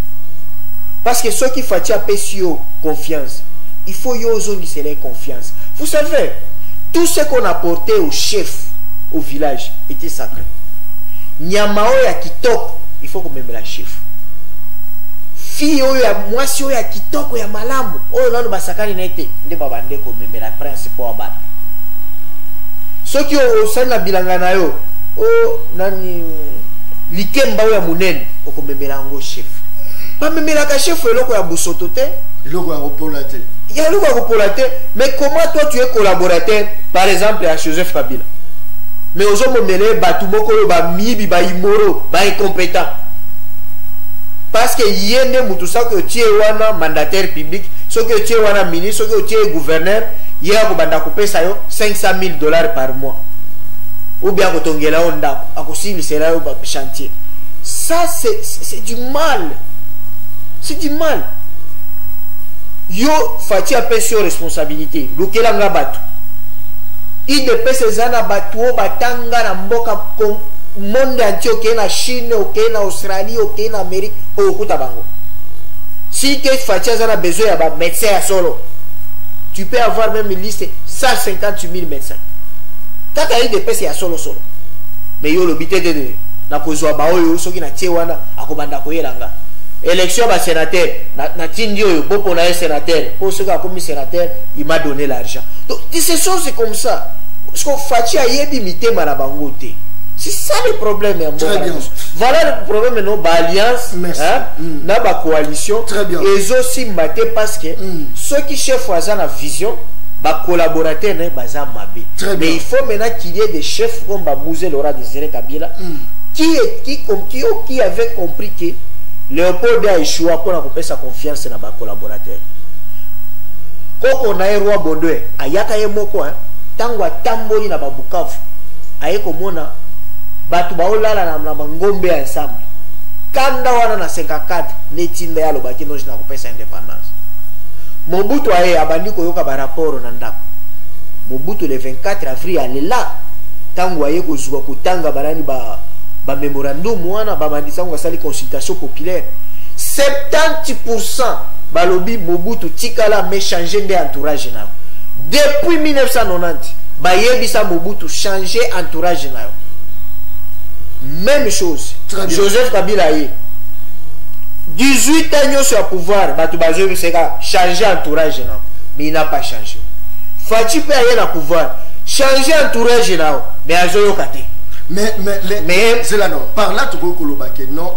parce que soki Fatshi apesi yo confiance, il faut yo ozongisela ye confiance. Vous savez, tout ce qu'on apportait au chef au village était sacré. Nyama oyo ya kitoko, il faut komemela chef. Fille oyo ya mwasi oyo ya kitoko, ya malamu, oyo nano basakani na ye te, nde babande komemela prince mpo abana. Soki osali na bilanga na yo o nani, likemba oyo ya monene, okomemela yango chef. Bamemelaka chef eloko ya bosoto te. Eloko ya kopola te. Ya eloko ya kopola te. Mais comment toi, tu es collaborateur, par exemple, ya Joseph Kabila, mais ozomomela ye bato moko oyo bamiyibi, baimmoraux, baincompétent, parce que ye nde mutu soki otie wana mandataire public, soki otie wana ministre, soki otie gouverneur, ye akobanda kopesa yo 500 000 $ par mois, ou bien akotongela yo ndako, akosilisela yo chantier. Ça, c'est du mal, c'est du mal. Yo Fatshi apesi yo responsabilité, lukelanga bato. UDPS eza na bato oyo batanga na mboka, monde entier. Okei na Chine, okei na Australie, okei na Amérique, okokuta bango. Si ke Fatshi aza na besoin ya bamédecin ya solo, tu peux avoir même une liste, 158 000 médecins kaka UDPS ya solosolo. Mais yo olobi te, te te, nakozwa baoyo soki natie wana, akobanda koyela nga élection ya basénateur, natindi oyo bopona ye sénateur, mpo soki akomi sénateur, il m'a donné l'argent. Donc ces choses, c'est comme ça, parce que Fatshi ayebi mitema na bango te. C'est ça le problème ya mboka. Voilà le problème. No baalliance, hein, na bacoalition ezosimba te, parce que soki chef aza na vision, bacollaborateur na ye baza mabe. Mais il faut maintenant qu'il y ait des chefs comme Bamouze Laurent Désiré Kabila, qui avait compris que Léopold a échoué mpona kopesa confiance na bacollaborateur. Koko na ye roi Baudouin ayaka ye moko, ntango atamboli na babukavu, aye komona bato baolala na mangombe ya ensemble. Kanda wana na 54 nde etinda ye alobaki noji na kopesa indépendance. Mobutu aye, abandi koyoka barapport na ndako. Mobutu, le 24 avril, alela ntango aye kozwa kotanga banani bamémorandum wana. Babandi ntango asali consultation populaire, 70% balobi Mobutu tikala, mais change nde entourage na yo. Depuis 1990 bayebisa Mobutu change entourage na yo. Même chose, Joseph Kabila ye 18 ans nyonso ya pouvoir, bato bazoyebisaka change entourage na yo, mais il n'a pas changé. Fatshi mpe aye na pouvoir, change entourage na yo, mais azoyoka te. Mais c'est là, non, par là tokoki koloba ke non,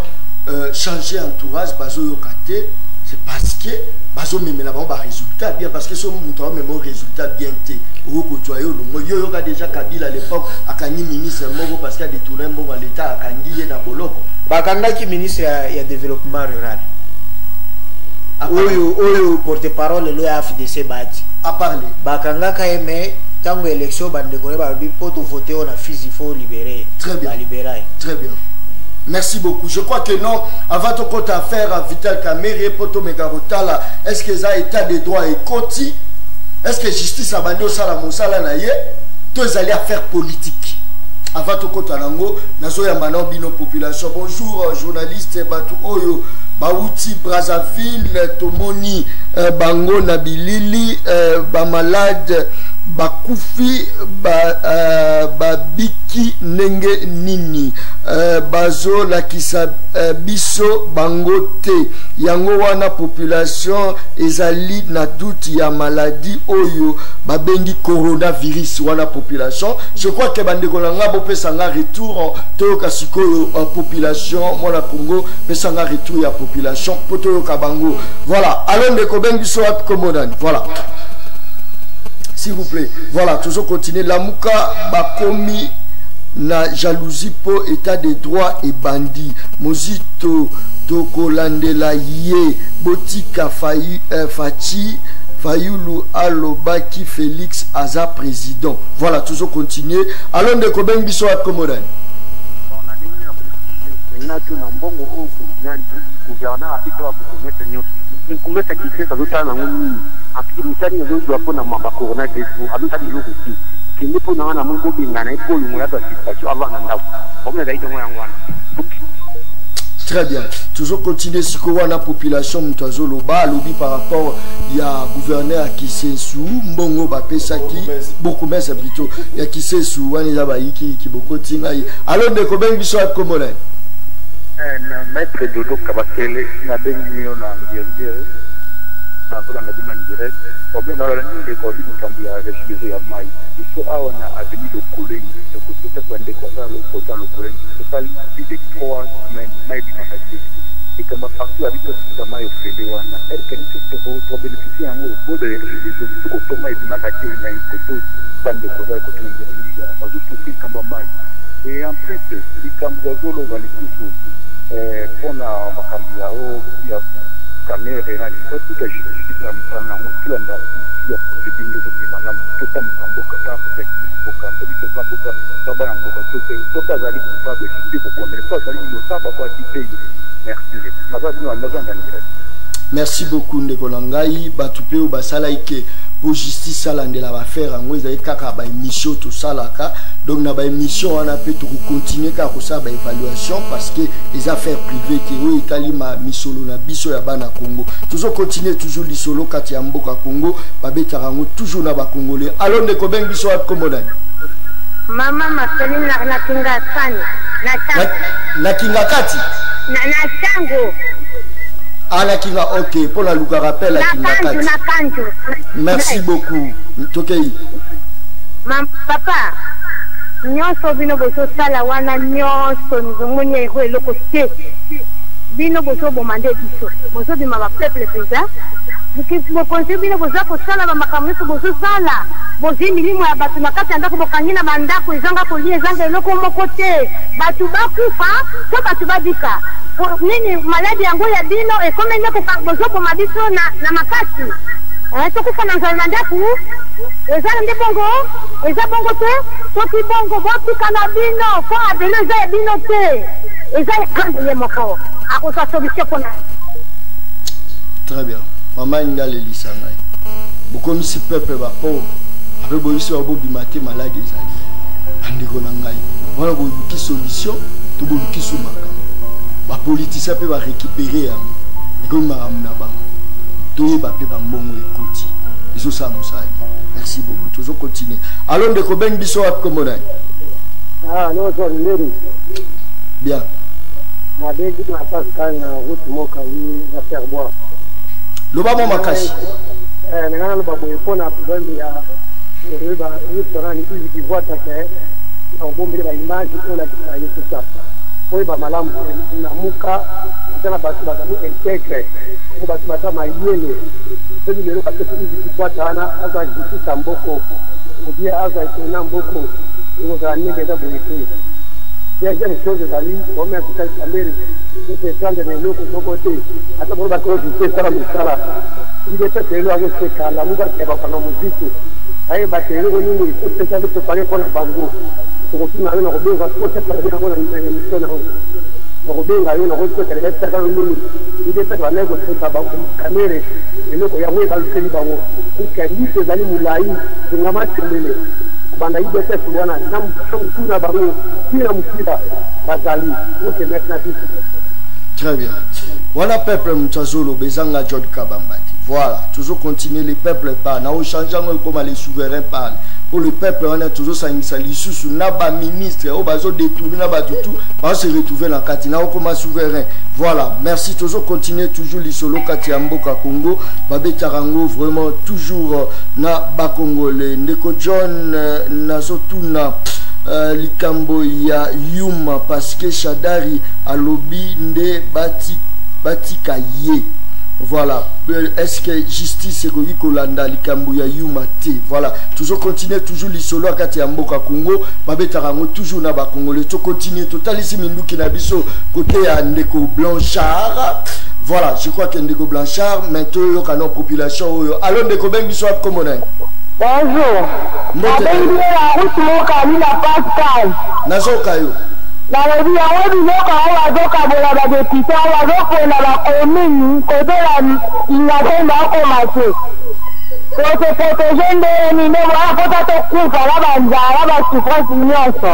changer entourage, bazoyoka te. C'est parce que bazomemela bango barésultat bien, parce que so moto aomema résultat bien te, okokozwa yo longo yo. Yoka déjà Kabila à l'époque akangi ministre moko parce que adétourné mbongo ya l'État, akangi ye na boloko. Bakangaki ministre ya développement rural oyo porte parole lelo ya AFDC bati. A parler. Bakangaka ye, mais ntango élection, bandeko ne balobi mpo tovote oyo na fils, il faut libérer. Très bien. Balibéra ye. Très bien. Merci beaucoup. Je crois que non, avant tout compte affaire à Vital Kamerhe, poto Megarotala, est-ce que ça état de droit ekoti? Est-ce que justice abandi osala mosala na ye? To ezali affaire politique. Avant tout compte nango, nazoyamba na bino population. Bonjour journaliste, batu oyo bauti Brazzaville, tomoni bango na bilili, ba malade bakufi ba, babiki ndenge nini? Bazolakisa biso bango te. Yango wana population ezali na doute ya maladie oyo babengi coronavirus wana. Population, je crois que bandeko na nga, bopesanga retour, toyoka sikoyo population. Mwana Congo, pesanga retour ya population mpo toyoka bango. Voilà. Alo ndeko, bengi biso wapi, kombo nani? Voilà, s'il vous plaît. Voilà, toujours continuer. Lamuka bakomi na jalousie mpo état de droit ebandi. Mozito tokolandela ye, botika Faci Fayulu alobaki Félix aza président. Voilà, toujours continuer. Alo ndeko, bengi biso wapi, kombo nani? Natuna mbongo oyo nani gouverneur apesa babourgmestre nyonso, bourgmestre Kinshasa azotala nango nini? Apiki mosali azozwa mpona bacorona, azosala eloko te. Kende mpo na wana moi bobengana ye mpo olongola to assistation avant na ndako omona ezali tongo yango wana. Très bien. Toujours continuer sikoyo wana population, moto azoloba, alobi par rapport ya gouverneur ya Kisensu, mbongo bapesaki bourgmestre plutôt ya Kisensu wana eza bayikiyiki bokoti ngai. Alo ndeko, bengi biso wapi, kombo na ye? Na maître Dodo Kabasele, nabengi yo na Ngiri-Ngiri, nazolanda bino na direct. Problème nalandi ndeko abi likambo ya Regideso ya mai. Biso awa na avenue Lokolengi, ekotota bandeko aza lokota Lokolengi, tosali plus de 3 semaines mai ebimaka te. Likambo ya facture abi tofuta mai ofele wana, est-ce biso tobénéficie yango? Bodo ya Regideso, biso koto mai ebimaka te na koto, bandeko aza koto na Ngiri-Ngiri bazosouffrir likambo ya mai. Et en plus likambo bazoloba lisusu mpona makambo ya o ya Kamerhe nani, batika justice na mosala nango, tolanda ya procédure nde ezokende malamu, totambusa mboka ta protection ya mboka mpe biso toza mboka, toza bana mboka. Soki azali coupable, justice kokondamner, so azali innocent, bakoacquitter ye. Merci, naza bino, nazanda direct. Merci beaucoup ndeko na ngai. Bato mpe oyo basalaki ke mpo justice alandela baaffaire yango, ezali kaka baémission tosalaka. Donc na baémission wana mpe tokocontinue kaka kosala baévaluation, parce que eza affaire privé te oyo etali ma misolo na biso ya bana Congo. Tozocontinue toujours lisolo kati ya mboka Congo, babetaka yango toujours na bacongolais. Alo ndeko, bengi biso wapi, kombo nani? Mama Marceline na Kinga Sani na Tango. Na Kinga Kati? Na Tango. Ah, na Kinga, ok, mpo naluka rappel ya na Kinga Kanju. Kati. Na Kanju. Merci beaucoup, tokei. Ma papa, nyonso bino bozosala wana nyonso, nzomoni ero eloko te. Bino bozoboma nde biso, bozobima bapeuple mpenza mokonzi. Bino boza kosala bamakambo nyonso bozosala, bozwi milimo ya bato na kati ya ndako, bokangi na bandako, ezanga kolia, ezanga eloko moko te. Bato bakufa to bato babika? Nini maladi yango ya bino ekomi nde bozoboma biso na makasi? Tokufa na nzala na ndako, eza nde bongo? Eza bongo te. Soki bongo, botika na bino mpo abelo eza ya bino te, eza ya ye moko akozwa solution mpona. Très bien, mama inga alelisa ngai. Bokomisi peuple bapauvre, ape boyebisi bao bobima te, maladi ezali. Bandeko na ngai, wana boluki solution to boluki so makambo, bapoliticien mpe barécupere yango, ekomi makambo na bango. Toyeba mpe bambongo ekoti, ezosala mosala. Merci beaucoup, tozocontinue. Alo ndeko, bengi biso wapi, kombo nani? Ah, ndeni? Bien. Nabengi na Pascal na route Mokawi na Ferbois. Loba mwa makasi. Nanga naloba boye mpona problème ya restaurant Yves Kivwata ke na obombeli baimage oyo olakisa ye tout ça. Oyeba malamu, Lamuka eza na bato bazali intègre. Po bato baza mayele, soki lelo bapesi Yves Kikwata wana azwa justice ya mboko ou bien azwa eteni ya mboko, ekozala ndenge eza boye te. Deuxième chose ezali problème ya Vital Kamerhe, to se prendre na eloko moko te, ata bango bato oyo justice esala mosala. Udps lelo azoseka, Lamuka ya bakanga Muzito, bayeba te eloko nini udps azo prepare mpo na bango. Tokotuna yo, nakobenga otikala yango na emission na yo, nakobenga yo, nakotikala yebisaka yo nini udps bandaki koseka Kamerhe, eloko yango ebalukeli bango. Puisque liste ezali molai, engama tembele kobanda udps wana na motu na bango tina mosila bazali. Ok, merci na biso. Très bien. Voilà peuple moto azoloba, ezanga John Kabamba te. Voilà, toujours continuer, le peuple parle. Na ochange yango ekoma les souverains parlent. Pour le peuple wana tozosangisa lisusu na baministre oyo bazodétourne na bato tu bazose retrouver na kati na okoma souverain. Voilà, merci. Toujours continuer toujours lisolo kati ya mboka Congo, babetaka yango vraiment toujours na bakongole. Ndeko John, nazotuna likambo ya Yuma, parce que Shadari alobi nde batika ye. Voilà, est-ce que justice ekoki kolanda likambo ya Yuma te? Voilà, toujours continuer toujours lisolo ya kati ya mboka Congo, babetaka yango toujours na bakongole. Tocontinue, totalisi minduki na biso côté ya ndeko Blanchard. Voilà, je crois que ndeko Blanchard, mais toyoka na population oyo. Allo ndeko, bengi biso wapi, kombo nani? Bonjour. Mbote. Nabengi yo na route Mokali na Pascal. Nazoka yo. Nalobi yango, biloko yango bazokabola badéputés yango, bazopona bacommune kote ya Ingasen, bakoma te kose protéger ndenge nini? Wana pota tokufa na banzala, basouffrance nyonso,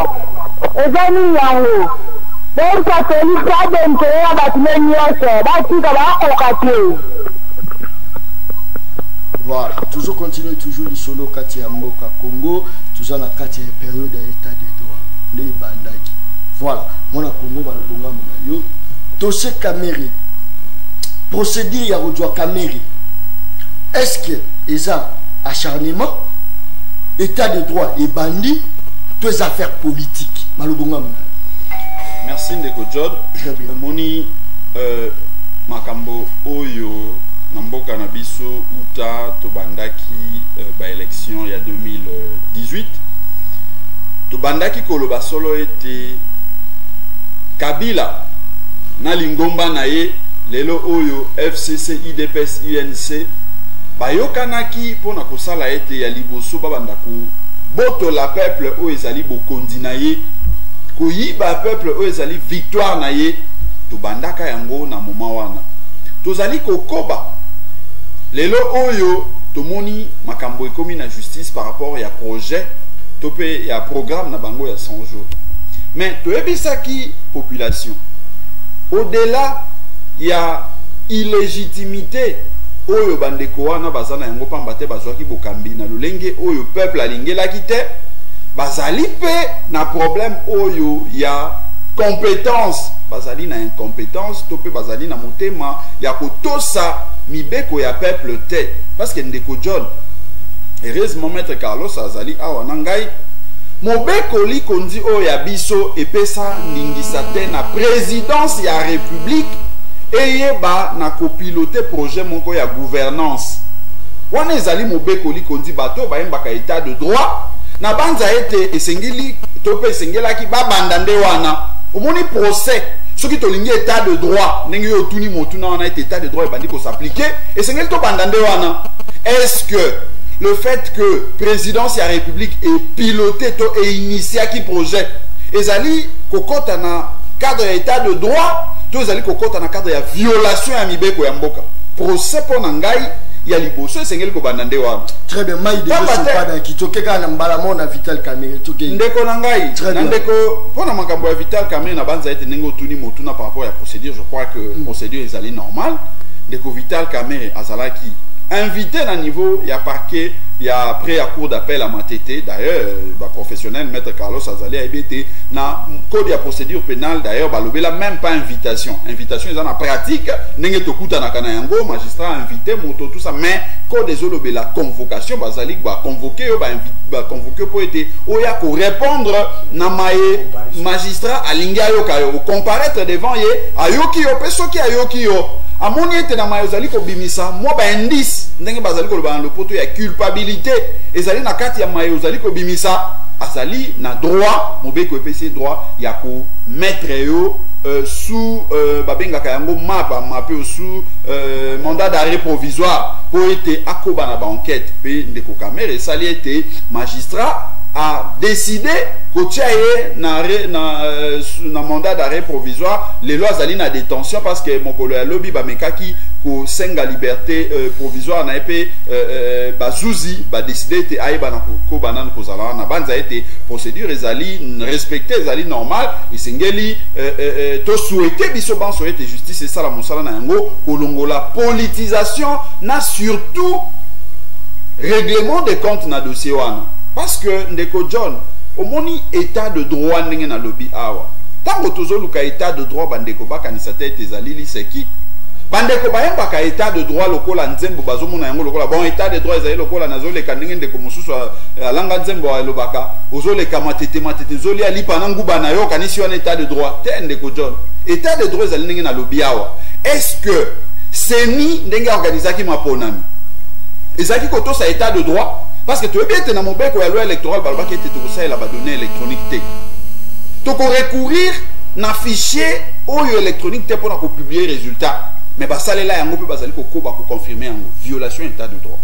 eza nini yango? Boyebisa Félix adémissionne na bato ne nyonso, batika, bakoka te. Voilà, toujours continuer toujours lisolo kati ya mboka Congo, toza na kati ya période ya état de droit nde ebandaki. Voilà, mwana Congo, balobongamu na yo. Dossier Kamerhe, procédure ya kozwa Kamerhe, est-ce que eza acharnement, état de droit ebandi, to eza affaire politique? Malobongamu na yo. Merci ndeko John. Très bien. Omoni makambo oyo na mboka na biso, uta tobandaki baélection ya 2018, tobandaki koloba solo ete Kabila na lingomba na ye lelo oyo FCC UDPS UNC bayokanaki mpona kosala ete ya liboso babanda kobotola peuple oyo ezali bokonzi na ye, koyiba peuple oyo ezali victoire na ye. Tobandaka yango na moment wana, tozali kokoba. Lelo oyo tomoni makambo ekomi na justice par rapport ya projet to mpe ya programme na bango ya 100 jours. Mais toyebisaki population, au-delà ya illégitimité oyo bandeko wana baza na yango, pamba te bazwaki bokambi na lolenge oyo peuple alingelaki te, bazali mpe na problème oyo ya compétence, bazali na incompétence to mpe bazali na motema ya kotosa mibeko ya peuple te. Parce que ndeko John, heureusement maître Carlos azali awa na ngai, mobeko likondi oyo ya biso epesa ndingisa te na présidence ya République eyeba na kopilote projet moko ya gouvernance. Wana ezali mobeko likondi. Bato oyo bayembaka état de droit na banza ete esengeli to mpe esengelaki babanda nde wana. Omoni procès, soki tolingi état de droit, ndenge oyo otuni motuna wana ete état de droit ebandi kos'appliquer, esengeli tobanda nde wana. Est-ce que le fait que présidence ya République epilote to einitiaki projet ezali kokɔta na cadre ya état de droit to ezali kokɔta na cadre ya violation ya mibeko ya mboka? Procès mpo na ngai ya liboso esengeli kobanda nde wana. Très bien. Mai desopanaki, toke kaka na mbala moko na Vital Kamerhe, toke. Ndeko na ngai, na ndeko, mpo na makambo ya Vital Kamerhe, na banza ete ndenge otuni motuna par rapport ya procédure, je crois que procédure ezali normale. Ndeko Vital Kamerhe azalaki invité na niveau ya parquet ya près ya cour d'appel à Matete. D'ailleurs, baprofessionnel, maître Carlos azali, ayebi ete na code ya procédure pénale, d'ailleurs balobela même pas invitation. Invitation eza na pratique ndenge tokutanaka na yango, magistrat invité moto, tout ça, mais code ezolobela convocation. Bazali baconvoke yo, baconvoke mpo ete oya korépondre na maye magistrat alingi ayoka yo, ocomparaître devant ye, ayoki yo. Mpe soki ayoki yo, Amoni ete na maye ozali kobimisa mwa ba indice, ndenge bazali koloba na lopoto, ya culpabilité ezali na kati ya maye ozali kobimisa, azali na droit, mobeko epesi ye droit ya komettre yo sous babengaka yango mapa mape sous mandat d'arrêt provisoire, mpo ete akoba na baenquête. Mpe ndeko Kamerhe, esali ete magistrat a décidé kotia ye na mandat d'arrêt provisoire. Lelo azali na détention, parce que mokolo ya lobi bamekaki kosenga liberté provisoire na ye, mpe bazuzi badécider ete ayeba na kokoba nanu kozala wana. Banza ete procédure ezali respecté, ezali normal. Esengeli tosouhaiter biso banso ete justice esala mosala na yango, kolongola politisation na surtout règlement des comptes na dossier wana. Parce que, ndeko John, omoni état de droit, ndenge nalobi awa, ntango tozoluka état de droit, bandeko bakanisa te ete ezali liseki. Bandeko bayembaka état de droit lokola nzembo, bazomona yango lokola bon. État de droit ezali lokola nazoleka, ndenge ndeko mosusu alanga nzembo alobaka, ozoleka matete matete, ozolia lipa na nguba na yo, okanisi wana état de droit te. Ndeko John, état de droit ezali ndenge nalobi awa. Est ce que CENI, ndenge aorganizaki maponami, ezalaki kotosa état de droit? Parce que toyebi ete na mobeko ya loi électorale balobaki ete tokosalela badonnées électronique te, tokorecourir na fichier oyo électronique te mpona kopublier résultat, mais basalela yango mpe bazali kokoba koconfirmer yango, violation état de droit.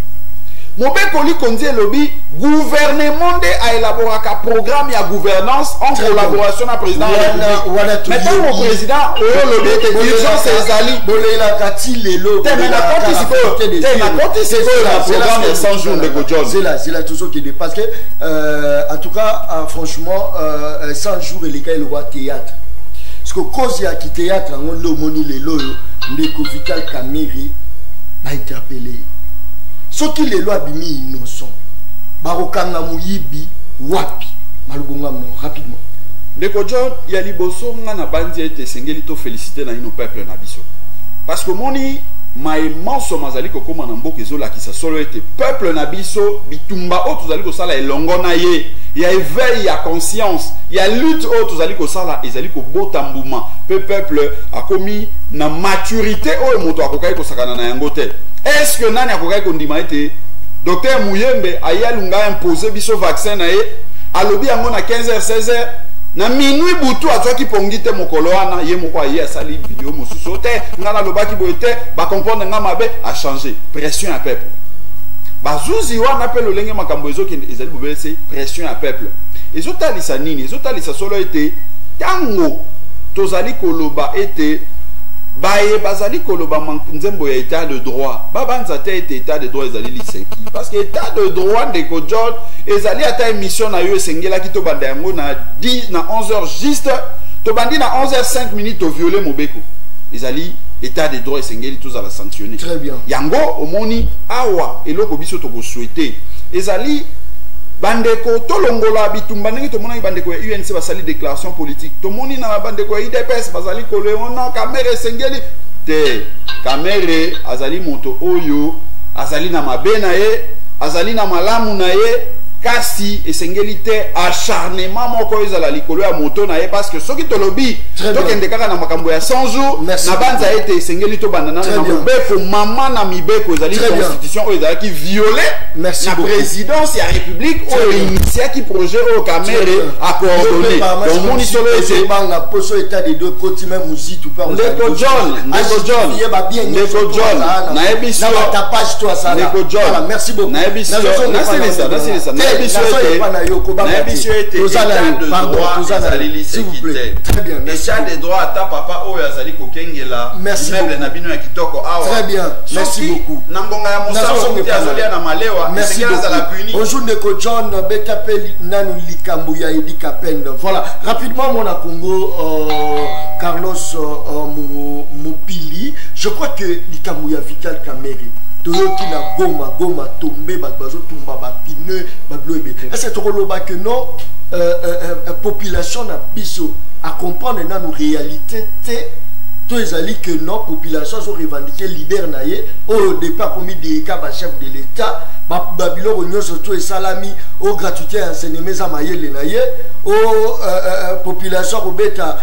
Mobeko likonzi elobi gouvernement nde aélaboraka programme ya gouvernance en collaboration na président ya République. Mais ntango président oyo olobi ete urgence ezali, Bolelaka ti lelo. Te, mais nakoti sikoyo te, nakoti sikoyo na programme ya 100 jours, ndeko John. Zela, zela, tozokende, parce que en tout cas, franchement, 100 jours eleka eloko ya théâtre, parce que cause ya kithéâtre yango nde omoni lelo oyo ndeko Vital Kamerhe bainterpeller ye. Soki lelo abimi innocent, bakokanga moyibi wapi? Malobonga mno rapidement. Ndeko John, ya liboso, nga na bandi ete esengeli toféliciter na ino peuple na biso, parce que omoni maemanso mazali kokóma na mboka, ezolakisa solo ete peuple na biso, bitumba oyo tozali kosala elongo na ye, ya éveil ya conscience, ya lutte oyo tozali kosala, ezali kobota mbuma, mpe peuple akomi na maturité oyo moto akokaki kosakana na yango te. Est ce que nani akokaki kondima ete docteur Muyembe aye alunga impose biso vaccin na ye, alobi yango na 15 h, 16 h, na minuit butu azwaki pongi te? Mokolo wana ye moko aye asali video mosusu te: nga nalobaki boye te, bacomprendre nga mabe, achanger. Pression ya peuple. Bazuzi wana mpe lolenge makambo ezokende ezali bobele se pression ya peuple. Ezotalisa nini? Ezotalisa solo ete ntango tozali koloba ete baye bazali koloba nzembo ya état de droit, babanza te ete état de droit ezali liseki. Parce que état de droit, ndeko John, ezali ata émission na yo esengelaki tobanda yango na 10, na 11 heures juste, tobandi na 11 heures 5 minutes, toviole mobeko. Ezali état de droit, esengeli tozala sanctionné. Très bien. Yango omoni awa, eloko biso tokosouhaiter ezali bandeko tolongola bitumba. Ndenge tomonaki bandeko ya UNC basali déclaration politique, tomoni na bandeko ya UDPS bazali koleona Kamerhe, esengeli te. Kamerhe azali moto oyo azali na mabe na ye, azali na malamu na ye, kasi esengeli te acharnement moko ezala likolo ya moto na ye, parce que soki tolobi tokende kaka na makambo ya 100 jours, na banza ete esengeli tobanda nano na mobeko mama na mibeko, ezali constitution oyo ezalaki violé na présidence ya République oyo initiaki projet oyo Kamerhe acoordonné. Omoni solo ete Banga poso état de deux koti même muzitu. Ndeko John, ndeko John, ndeko John, nayebi so, ndeko John, Merci beaucoup. Nayebi so, nasilisa, nasilisa. Nayebi so ete, nayebi so ete état de droit ezali liseki te. Très bien. État de droit, ata papa oyo azali kokengela immeuble na bino ya kitoko awa, Très bien, merci beaucoup. Na ngonga ya mosala okuti azolia na malewa, esengeli azala puni. Bonjour ndeko John, beta mpe nanu likambo ya Eddy Kapend. Voilà, rapidement, mwana Congo, Carlos Mopili, je crois que likambo ya Vital Kamerhe, toyoki na Goma, Goma tombe, bato bazotumba bapneu, babilo ebele. Est ce que tokoloba que non, population na biso acomprendre nanu réalité te, to ezali que non, population azorevendiquer leader na ye oyo depuis akomi dirika bachef de l'État? Babiloko nyonso to esalami o gratuité ya enseignement, eza mayele na ye. O population akobeta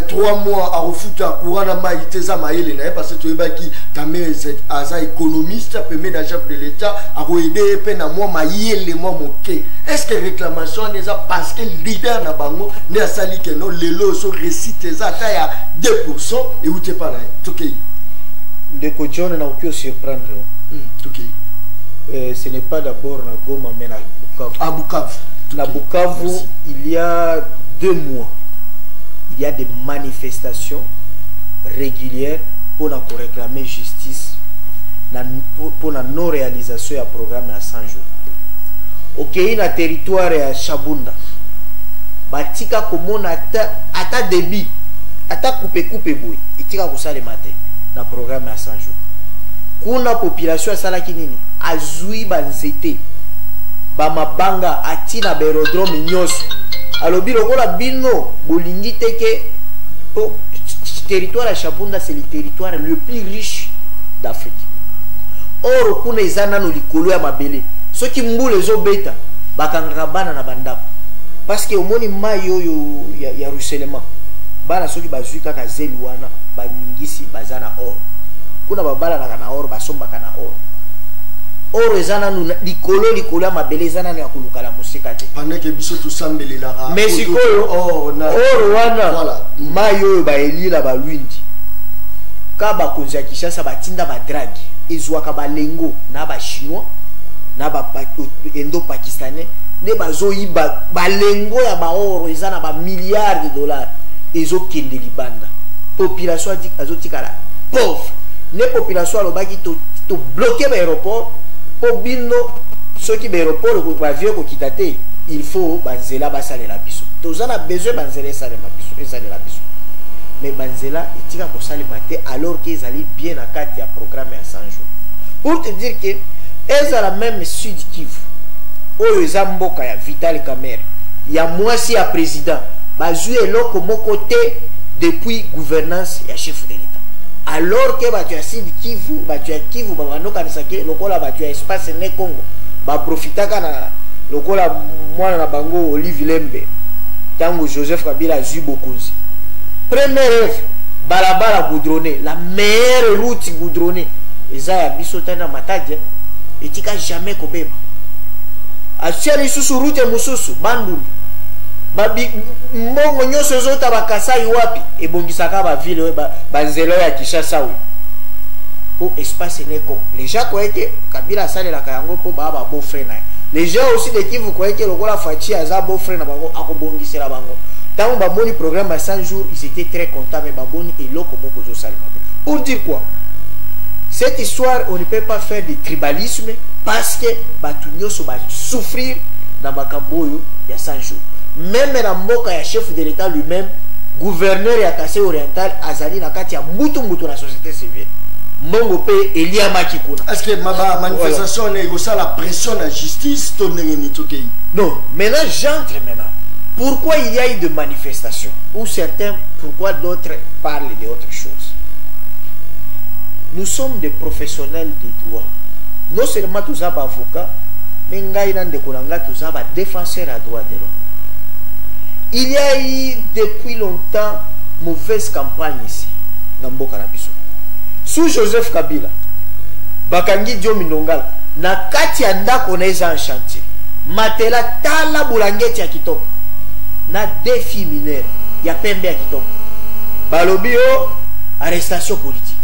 3 mois akofuta courant na mai te, eza mayele na ye, parce que toyebaki Kamerhe aza économiste pembeni na chef de l'État, akoaider ye mpe na mwa mayele mwa moke. Est ce que réclamation wana eza parce que leader na bango nde asali ke no lelo so réussite eza ata ya 2% euti epa na ye? Tokei. Ndeko John, nakoki osurprendre yo. Tokei. Ce n'est pas d'abord na Goma, mais na Bukavu. À Bukavu. Na Bukavu. Merci. Il y a 2 mois, il y a des manifestations régulières pour na réclamer justice pour la non réalisation ya programme ya 100 jours. Okei na territoire ya Shabunda, batika komona ata débit, ata coupe coupe boye etika kosalema te na programme ya 100 jours. Kuna population asalaki nini? Azwi banzete, bamabanga, ati na baaérodrome nyonso. Alobi lokola bino bolingi te ke po territoire ya Shabunda, c'est le territoire le plus riche d'Afrique. Or kuna eza nano likolo ya mabele. Soki mbula ezobeta, bakangaka bana na bandako, parce que omoni mai oyo ya ruissellement, bana soki bazwi kaka zeli wana, baningisi, baza na or. Kuna babalanaka na or, basombaka na or. Or eza nanu likolo, likolo ya mabele, eza nanu ya koluka na mosika te. Pendant que biso tosambelelaka. Mais sikoyo or na or wana, voilà. Mai oyo baelila balwindi ka, bakonzi ya Kinshasa batinda badragues, ezwaka balingots na bachinois na baindo-pakistanais nde bazoyiba balingots ya baor. Eza na bamilliards de dollars ezokende libanda. Population azotikala pauvre. Nde population alobaki tobloquer baaéroport mpo bino soki baaéroport, baavion ekokita te. Il faut banzela basalela biso, toza na besoin banzela esalema biso, esalela biso. Mais banzela etika kosalema te, alors que ezali bien na kati ya programme ya 100 jours. Pour te dire que ezala même Sud Kivu oyo eza mboka ya Vital Kamerhe, ya mwasi ya président, bazwi eloko moko te depuis gouvernance ya chef de l'État, alors que bato ya Sud Kivu, bato ya Kivu babandokanisa ke lokola bato ya espace ne Congo baprofitaka na lokola mwana na bango Olive Lembe. Ntango Joseph Kabila azwi bokonzi, première œuvre, balabala goudronné, la meilleure route goudronnée eza ya biso te na Matadi, etika jamais kobeba. Atia lisusu route mosusu Bandundu. Babi mbongo nyonso ezota Bakasai wapi ebongisaka baville oyo, banzela oyo ya Kinshasa oyo mpo espace neko. Les gens croyaient que Kabila asalelaka yango mpo baa babeau-frère na ye. Les gens aussi de Kivu croyaient que lokola Fatshi aza beau-frère na bango, akobongisela bango. Ntango bamoni programme ya 100 jours, ils étaient très contents, mais bamoni eloko moko ezosalema te. Pour dire quoi? Cette histoire, on ne peut pas faire de tribalisme, parce que bato nyonso basouffrir na makambo oyo ya 100 jours. Même na mboka ya chef de l'État lui-même, gouverneur ya Kasai Oriental azali na kati ya mbutu mbutu na société civile, mbongo mpe eliamaki kuna. Est ce que manifestation wana ekosala pression na justice to ndenge nini? Tokei. Non, maintenant j'entre maintenant. Pourquoi il y a eu de manifestations ou certains, pourquoi d'autres parlent d'autre chose? Nous sommes des professionnels de droit. Non seulement toza baavocat, mais ngai na ndeko na ngai toza badéfenseur ya droit de l'homme. Il y a eu depuis longtemps mauvaise campagne ici na mboka na biso. Sous Joseph Kabila, bakangi Diomi Ndongala na kati ya ndako na eza en chantier, matela, tala bulangeti ya kitoko na deux filles mineures ya pembe ya kitoko. Balobi yo arrestation politique.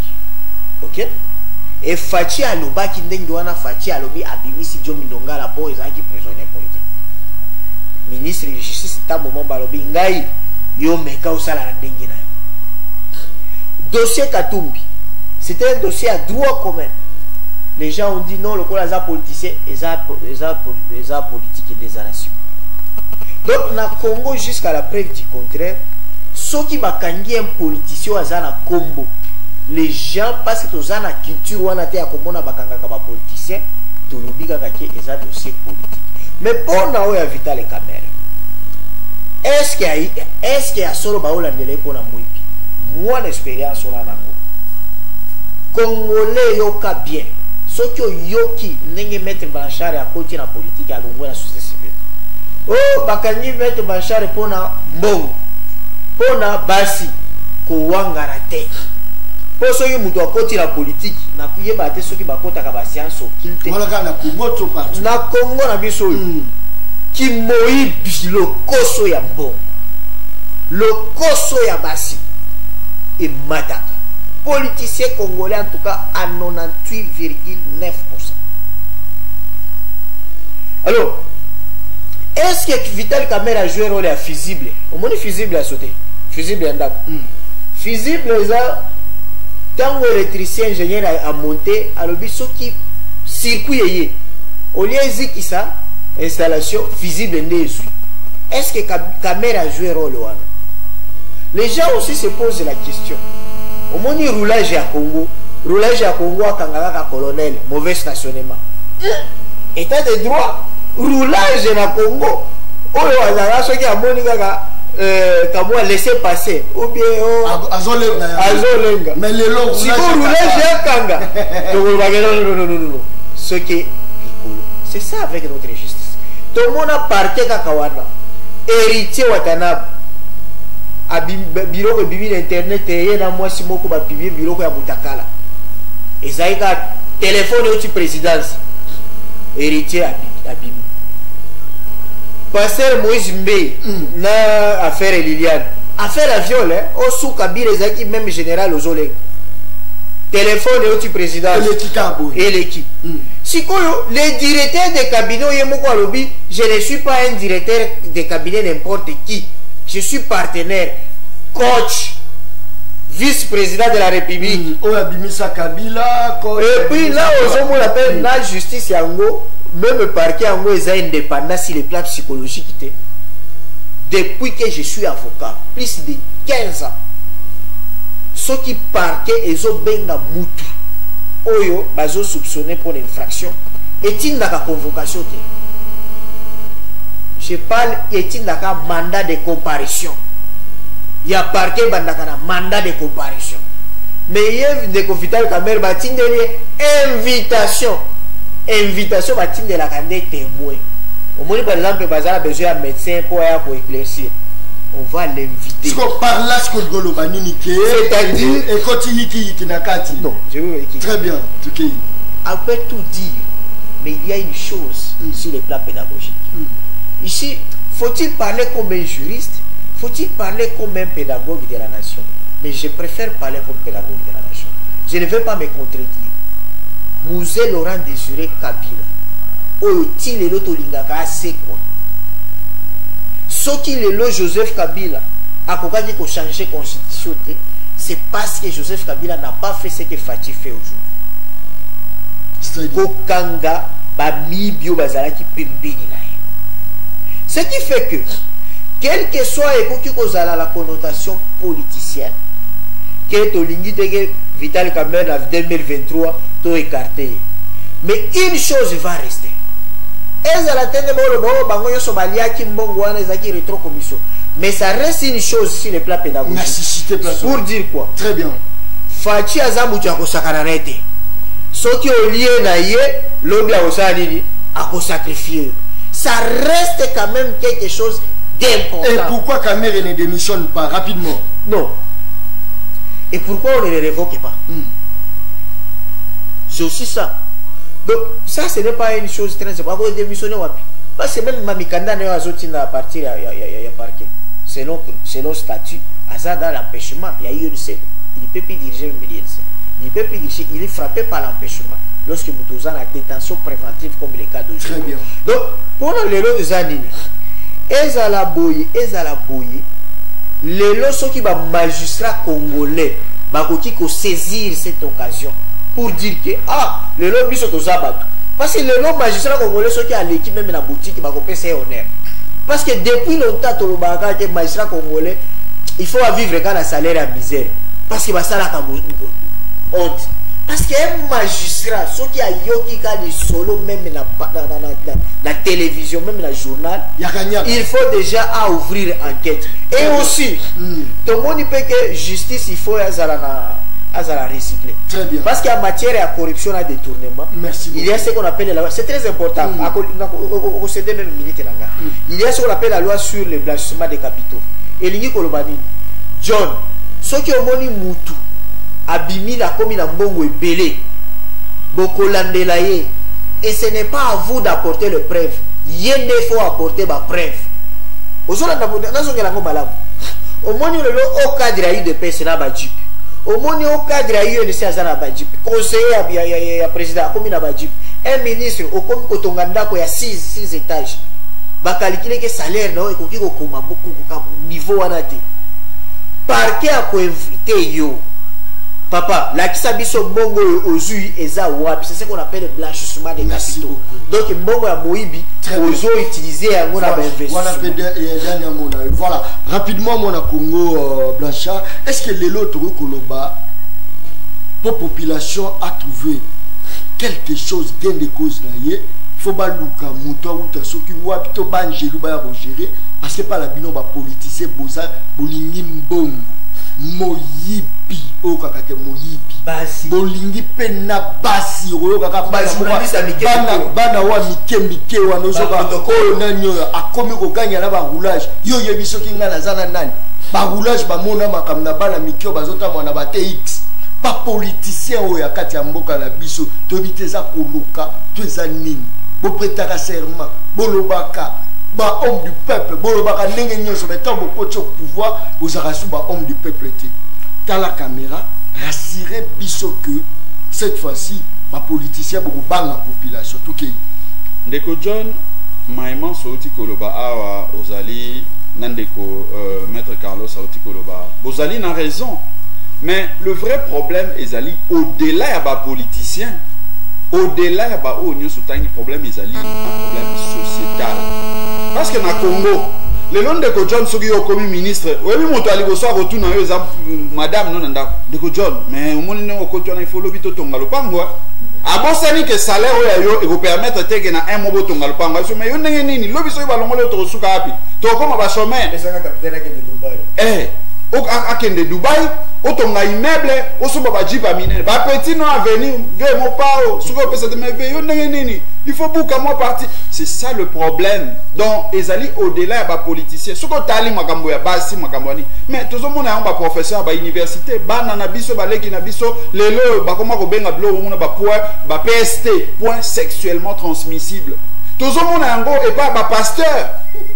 Ok, e Fatshi alobaki ndenge wana. Fatshi alobi abimisi Diomi Ndongala mpo ezalaki prisonnier politique. Ministre de Justice ntango mo balobi ngai yo meka osala na ndenge na yo. Dossier Katumbi, c'était un dossier à droit commun. Les gens ont dit non, lokola aza politicien, eza politique nde eza na nsima. Donc na Congo, jusqu'à la preuve du contraire, soki bakangi un politicien oyo aza na kombo, les gens, parce que toza na culture wana te ya komona bakangaka bapoliticien, tolobi kaka ke eza dossier politique. Mais mpo na oyo ya Vital Kamerhe, est ce que ya solo baolandela ye mpo na moyibi? Mwana expérience wana nango, Congolais, yoka bien. Soki oyoki ndenge maître Blanchard akoti na politique, alongwe na société civile, o bakangi maître Blanchard mpona mbongo, mpona basi, kowangana te. Mpo soki moto akoti na politike, nayeba te soki bakotaka bascience occulte. Wana kaka na Congo to partout? Na Congo na biso oyo, kimoyibi, lokoso ya mbongo, lokoso ya basi emataka. Politicien congolais, en tout cas à 98,9. Alors, est-ce que Vital Kamerhe a joué rôle ya fusible? Omoni fusible ya sauté, fusible ya ndako, fusible eza ntango électricien ingénieur amonte, alobi soki circuit eye, olie ezikisa installation, fusible nde ezwi. Est-ce que Kamerhe a joué rôle wana? Les gens aussi se posent la question. Omoni roulage ya Congo, roulage ya Congo, akanga kaka colonel, mauvais stationnement. État de droit, roulage na Congo oyo azala, soki amoni kaka kamwa laisser passer ou bien oh, azolenga. Azolenga. Mais lelo sikoyo roulage akanga, tokolobaka non, non, non, non, non, soki likolo. C'est ça avec notre justice. Tomona parquet kaka wana, Héritier Watanabe, biloko ebimi na internet, ye na mwasi moko bapublier biloko ya mutakala, ezali kaka telefone euti présidence. Héritier abimi. Pasteur Moïse Mbe na affaire Liliane, affaire ya viol, osuka bile ezalaki même général ozolenga, telefone euti présidence. Eleki kaka boye. Eleki. Sikoyo le directeur de cabinet oye moko alobi: je ne suis pas un directeur de cabinet n'importe qui, je suis partenaire, coach, vice-président de la République. Oyo abimisa Kabila. Coach. Et puis là ozomona mpe na justice yango, même parquet yango eza indépendant sur le plan psychologique te. Depuis que je suis avocat, plus de 15 ans, soki parquet ezobenga mutu oyo bazosoupçonne pour infraction, etindaka convocation te. Je parle, etindaka mandat de comparution. Ya parquet ebandaka na mandat de comparution. Mais ye ndeko Vital Kamerhe, batindeli ye invitation. Invitation batindelaka nde témoin. Omoni, par exemple, baza na besoin ya médecin mpo aya koéclaircir, on va l'inviter. Siko par là, siko koloba nini ke C'est-à-dire ekoti yikiyiki na kati? Non, je vais Très bien, tokei. Après tout dire, mais il y a une chose sur le plan pédagogique. Ici, faut-il parler comme un juriste? Faut-il parler comme un pédagogue de la nation? Mais je préfère parler comme pédagogue de la nation. Je ne vais pas me contredire. Mzee Laurent Désiré Kabila, oyo ti lelo tolingaka asekwa, soki lelo Joseph Kabila akokaki kochanger constitution te, c'est parce que Joseph Kabila n'a pas fait ce que Fatshi fait aujourd'hui. C'est-à-dire? Kokanga bamiyibi oyo bazalaki pembeni na ye. Ce qui fait que, quel que soit ekoki kozala la connotation politicienne, ke tolingi te ke Vital Kamerhe na 2023 to écarté ye, mais une chose va rester: ezala te nde baoloba oyo bango nyonso baliaki mbongo wana, ezalaki rétrocommission. Mais ça reste une chose sur le plan pédagogique. Nécessité place. Pour dire quoi? Très bien. Fatshi aza moto ya kosakana na ye te. Soki olie na ye, lobi akosala nini? Akosacrifie. Ça reste quand même quelque chose d'important. Et pourquoi Kamerhe ne démissionne pas rapidement? Non, et pourquoi on ne le révoque pas? C'est aussi ça. Donc ça, ce n'est pas une chose très importante. Akodémissionner wapi? Parce que même mamikanda na yo azotinda à partir ya parquet, selon statut, aza dans l'empêchement ya UNC. Il ne peut plus diriger même l'UNC, il ne peut plus diriger, il est frappé par l'empêchement lorsque moto oza na détention préventive comme le cas d'aujourd'hui. Très bien. Donc mpona lelo eza nini? Ezala boye, ezala boye, lelo soki bamagistrat congolais bakoki kosaisir cette occasion pour dire que ah, lelo biso toza bato, parce que lelo magistrat congolais soki aleki même na boutique, bakopesa ye honneur. Parce que depuis longtemps tolobaka kaka ke magistrat congolais, il faut avivre kaka na salaire ya misère, parce que basalaka honte. Parce que un magistrat, soki ayoki ka lisolo même na télévision, même na journal, Yakanyaka. il faut déjà à ouvrir enquête. Et aussi, tomoni mpe ke justice, il faut azala na Azala recyclé. Très bien. Parce qu'en matière ya corruption na détournement, Merci. Il y a ce qu'on appelle la loi, c'est très important. Akocéder même minute na nga. Il y a ce qu'on appelle la loi sur le blanchissement des capitaux. Elingi koloba nini, John? Soki omoni mutu abimi na komi na mbongo ebele, bokolandela ye, et ce n'est pas à vous d'apporter le preuve, ye nde faut apporter bapreuve. Ozolanda, nazongela yango malamu. Omoni lelo au cadre ya UDPS na bajeep, omoni au cadre ya UNC aza na bajeep, conseiller ya président akomi na bajeep, un ministre okomi kotonga ndako ya 6 étage, bacalculer ke salaire na yo ekoki kokoma kokoka niveau wana te. Parquet akoinviter yo: "Papa, lakisa biso mbongo oyo ozwi eza wapi." C'est ce qu'on appelle blanchissement des Merci capitaux. Beaucoup. Donc mbongo ya moyibi, Très bien. ozoutiliser yango na Voilà, bainvestissement. Mpe dernier mot na yo. Voilà, rapidement, mwana Congo, Blanchard, est ce que lelo tokoki koloba po population a trouvé quelque chose, gain de cause na ye, faut baluka moto awuta soki wapi to banjelu baya kogérer? Parce que pala bino bapoliticien boza bolingi mbongo, moyibi oyo kaka te, moyibi. Basi. Bolingi mpe na basi, okoyokaka Bajournaliste ya mike mike. Bana wa mike mike wana, ozoka Baprotocole. Oyo nani oyo akomi koganya na baroulage? Yo oyebi soki ngai naza na nani? Baroulage bamona makambo na bana mike oyo bazotambola na ba TX. Bapoliticien oyo ya kati ya mboka na biso, toyebi te eza koluka to eza nini. Boprêtaka serment, bolobaka bahomme du peuple, bolobaka ndenge nyonso, mais ntango bokoti au pouvoir, bozalaka su bahomme du peuple te. Tala caméra, rassurez biso que cette fois-ci bapoliticien bokobanga population. Tokei. Ndeko John, maemance outi koloba awa, ozali na ndeko maître Carlos auti koloba, bozali na raison, mais le vrai problème ezali au-delà ya bapoliticien, au-delà ya baoyo nyonso otangi. Problème ezali un problème sociétal, parce que na Congo lelo, ndeko John, soki yo okomi ministre, oyebi moto ya liboso akotuna yo eza madame no na ndako: "Ndeko John, mais omoni ndenge okoti wana, ifo lobi totonga lopango." Abosani ke salaire oyo ya yo ekopermettre te ke na un mois botonga lopango. Aso, mais yo ndenge nini? Lobi soki balongoli oyo, tokosuka wapi? Tokokoma bachômeur. Pesaka capitaine akende Dubai. Akende Dubai, otonga immeuble, osomba bajeep ya minene, bapeti no avenir ve mopao. Soki opesa te, mais ve yo ndenge nini? Il faut buka mwa parti. C'est ça le problème. Donc ezali au-delà ya bapoliticien. Soki otali makambo ya basi, makambo ya nini, mais tozomona yango, baprofesseur ya bauniversité, bana na biso, baleki na biso, lelo oyo bakoma kobenga biloko omona bapoint ba PST, point sexuellement transmissible. Tozomona yango epai bapasteur,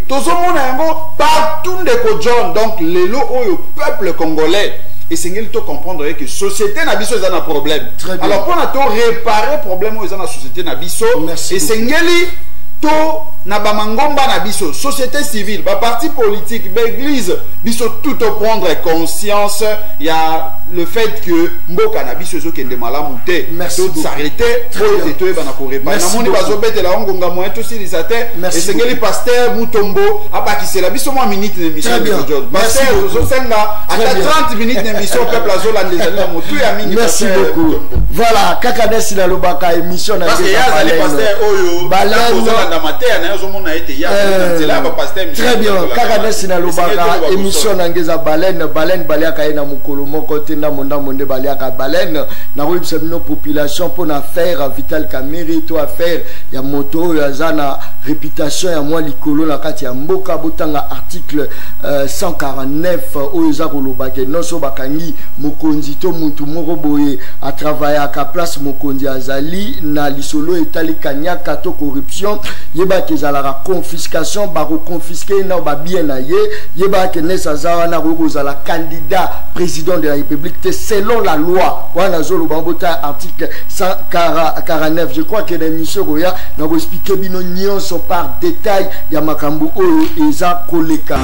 tozomona yango partout, ndeko John. Donc lelo oyo peuple congolais esengeli to comprendre que société na biso eza na problème. Très bien. Alors mpona to réparer problème oyo eza na société na biso, Merci. Esengeli to na bamangomba na biso, société civile, baparti politique, baéglise, biso tout prendre conscience ya le fait que mboka na biso ezokende malamu te. Merci beaucoup. Tosarrêter Très oyo bien. te toyebana koréparer. Merci Namoni beaucoup. bazobetela yo ngonga, moyen tosilisa te. Merci Esengeli beaucoup. pasteur Mutombo abakisela biso mwa minute na émission. Très bien. John. Merci Pasteur, beaucoup. ozosenga Très ata bien. 30 minutes na émission, peuple azolanda, ezali na motu ya mingi. Merci Pasteur beaucoup. Mutombo. Voilà, kaka nesi nalobaka émission na Parce que nge ye eza azali baleine. pasteur oyo Baleine. ntango ozolanda mateya na ye, ozomona ete ye azali na nzela ya bapasteur. Très bien. Kaka nesi nalobaka émission na nge eza baleine. Baleine baliaka ye na mokolo moko te, ndambo ndambo nde baliaka baleine. Nakoyebisa bino, population, mpona affaire Vital Kamerhe to affaire ya moto oyo aza na réputation ya mwa likolo na kati ya mboka, botanga article 149 oyo eza koloba ke nyonso bakangi mokonzi to mutu moko boye atravaillaka place mokonzi azali na lisolo etali kanyaka to corruption, yebaka ezalaka confiscation, bakoconfiske na babien na ye. Yebaka nesi aza wana, akoki kozala candidat président de la République te selon la loi wana. Azoloba, bota article 149. Je crois que na émission koya nakoexpliquer bino nyonso par détail ya makambo oyo eza koleka.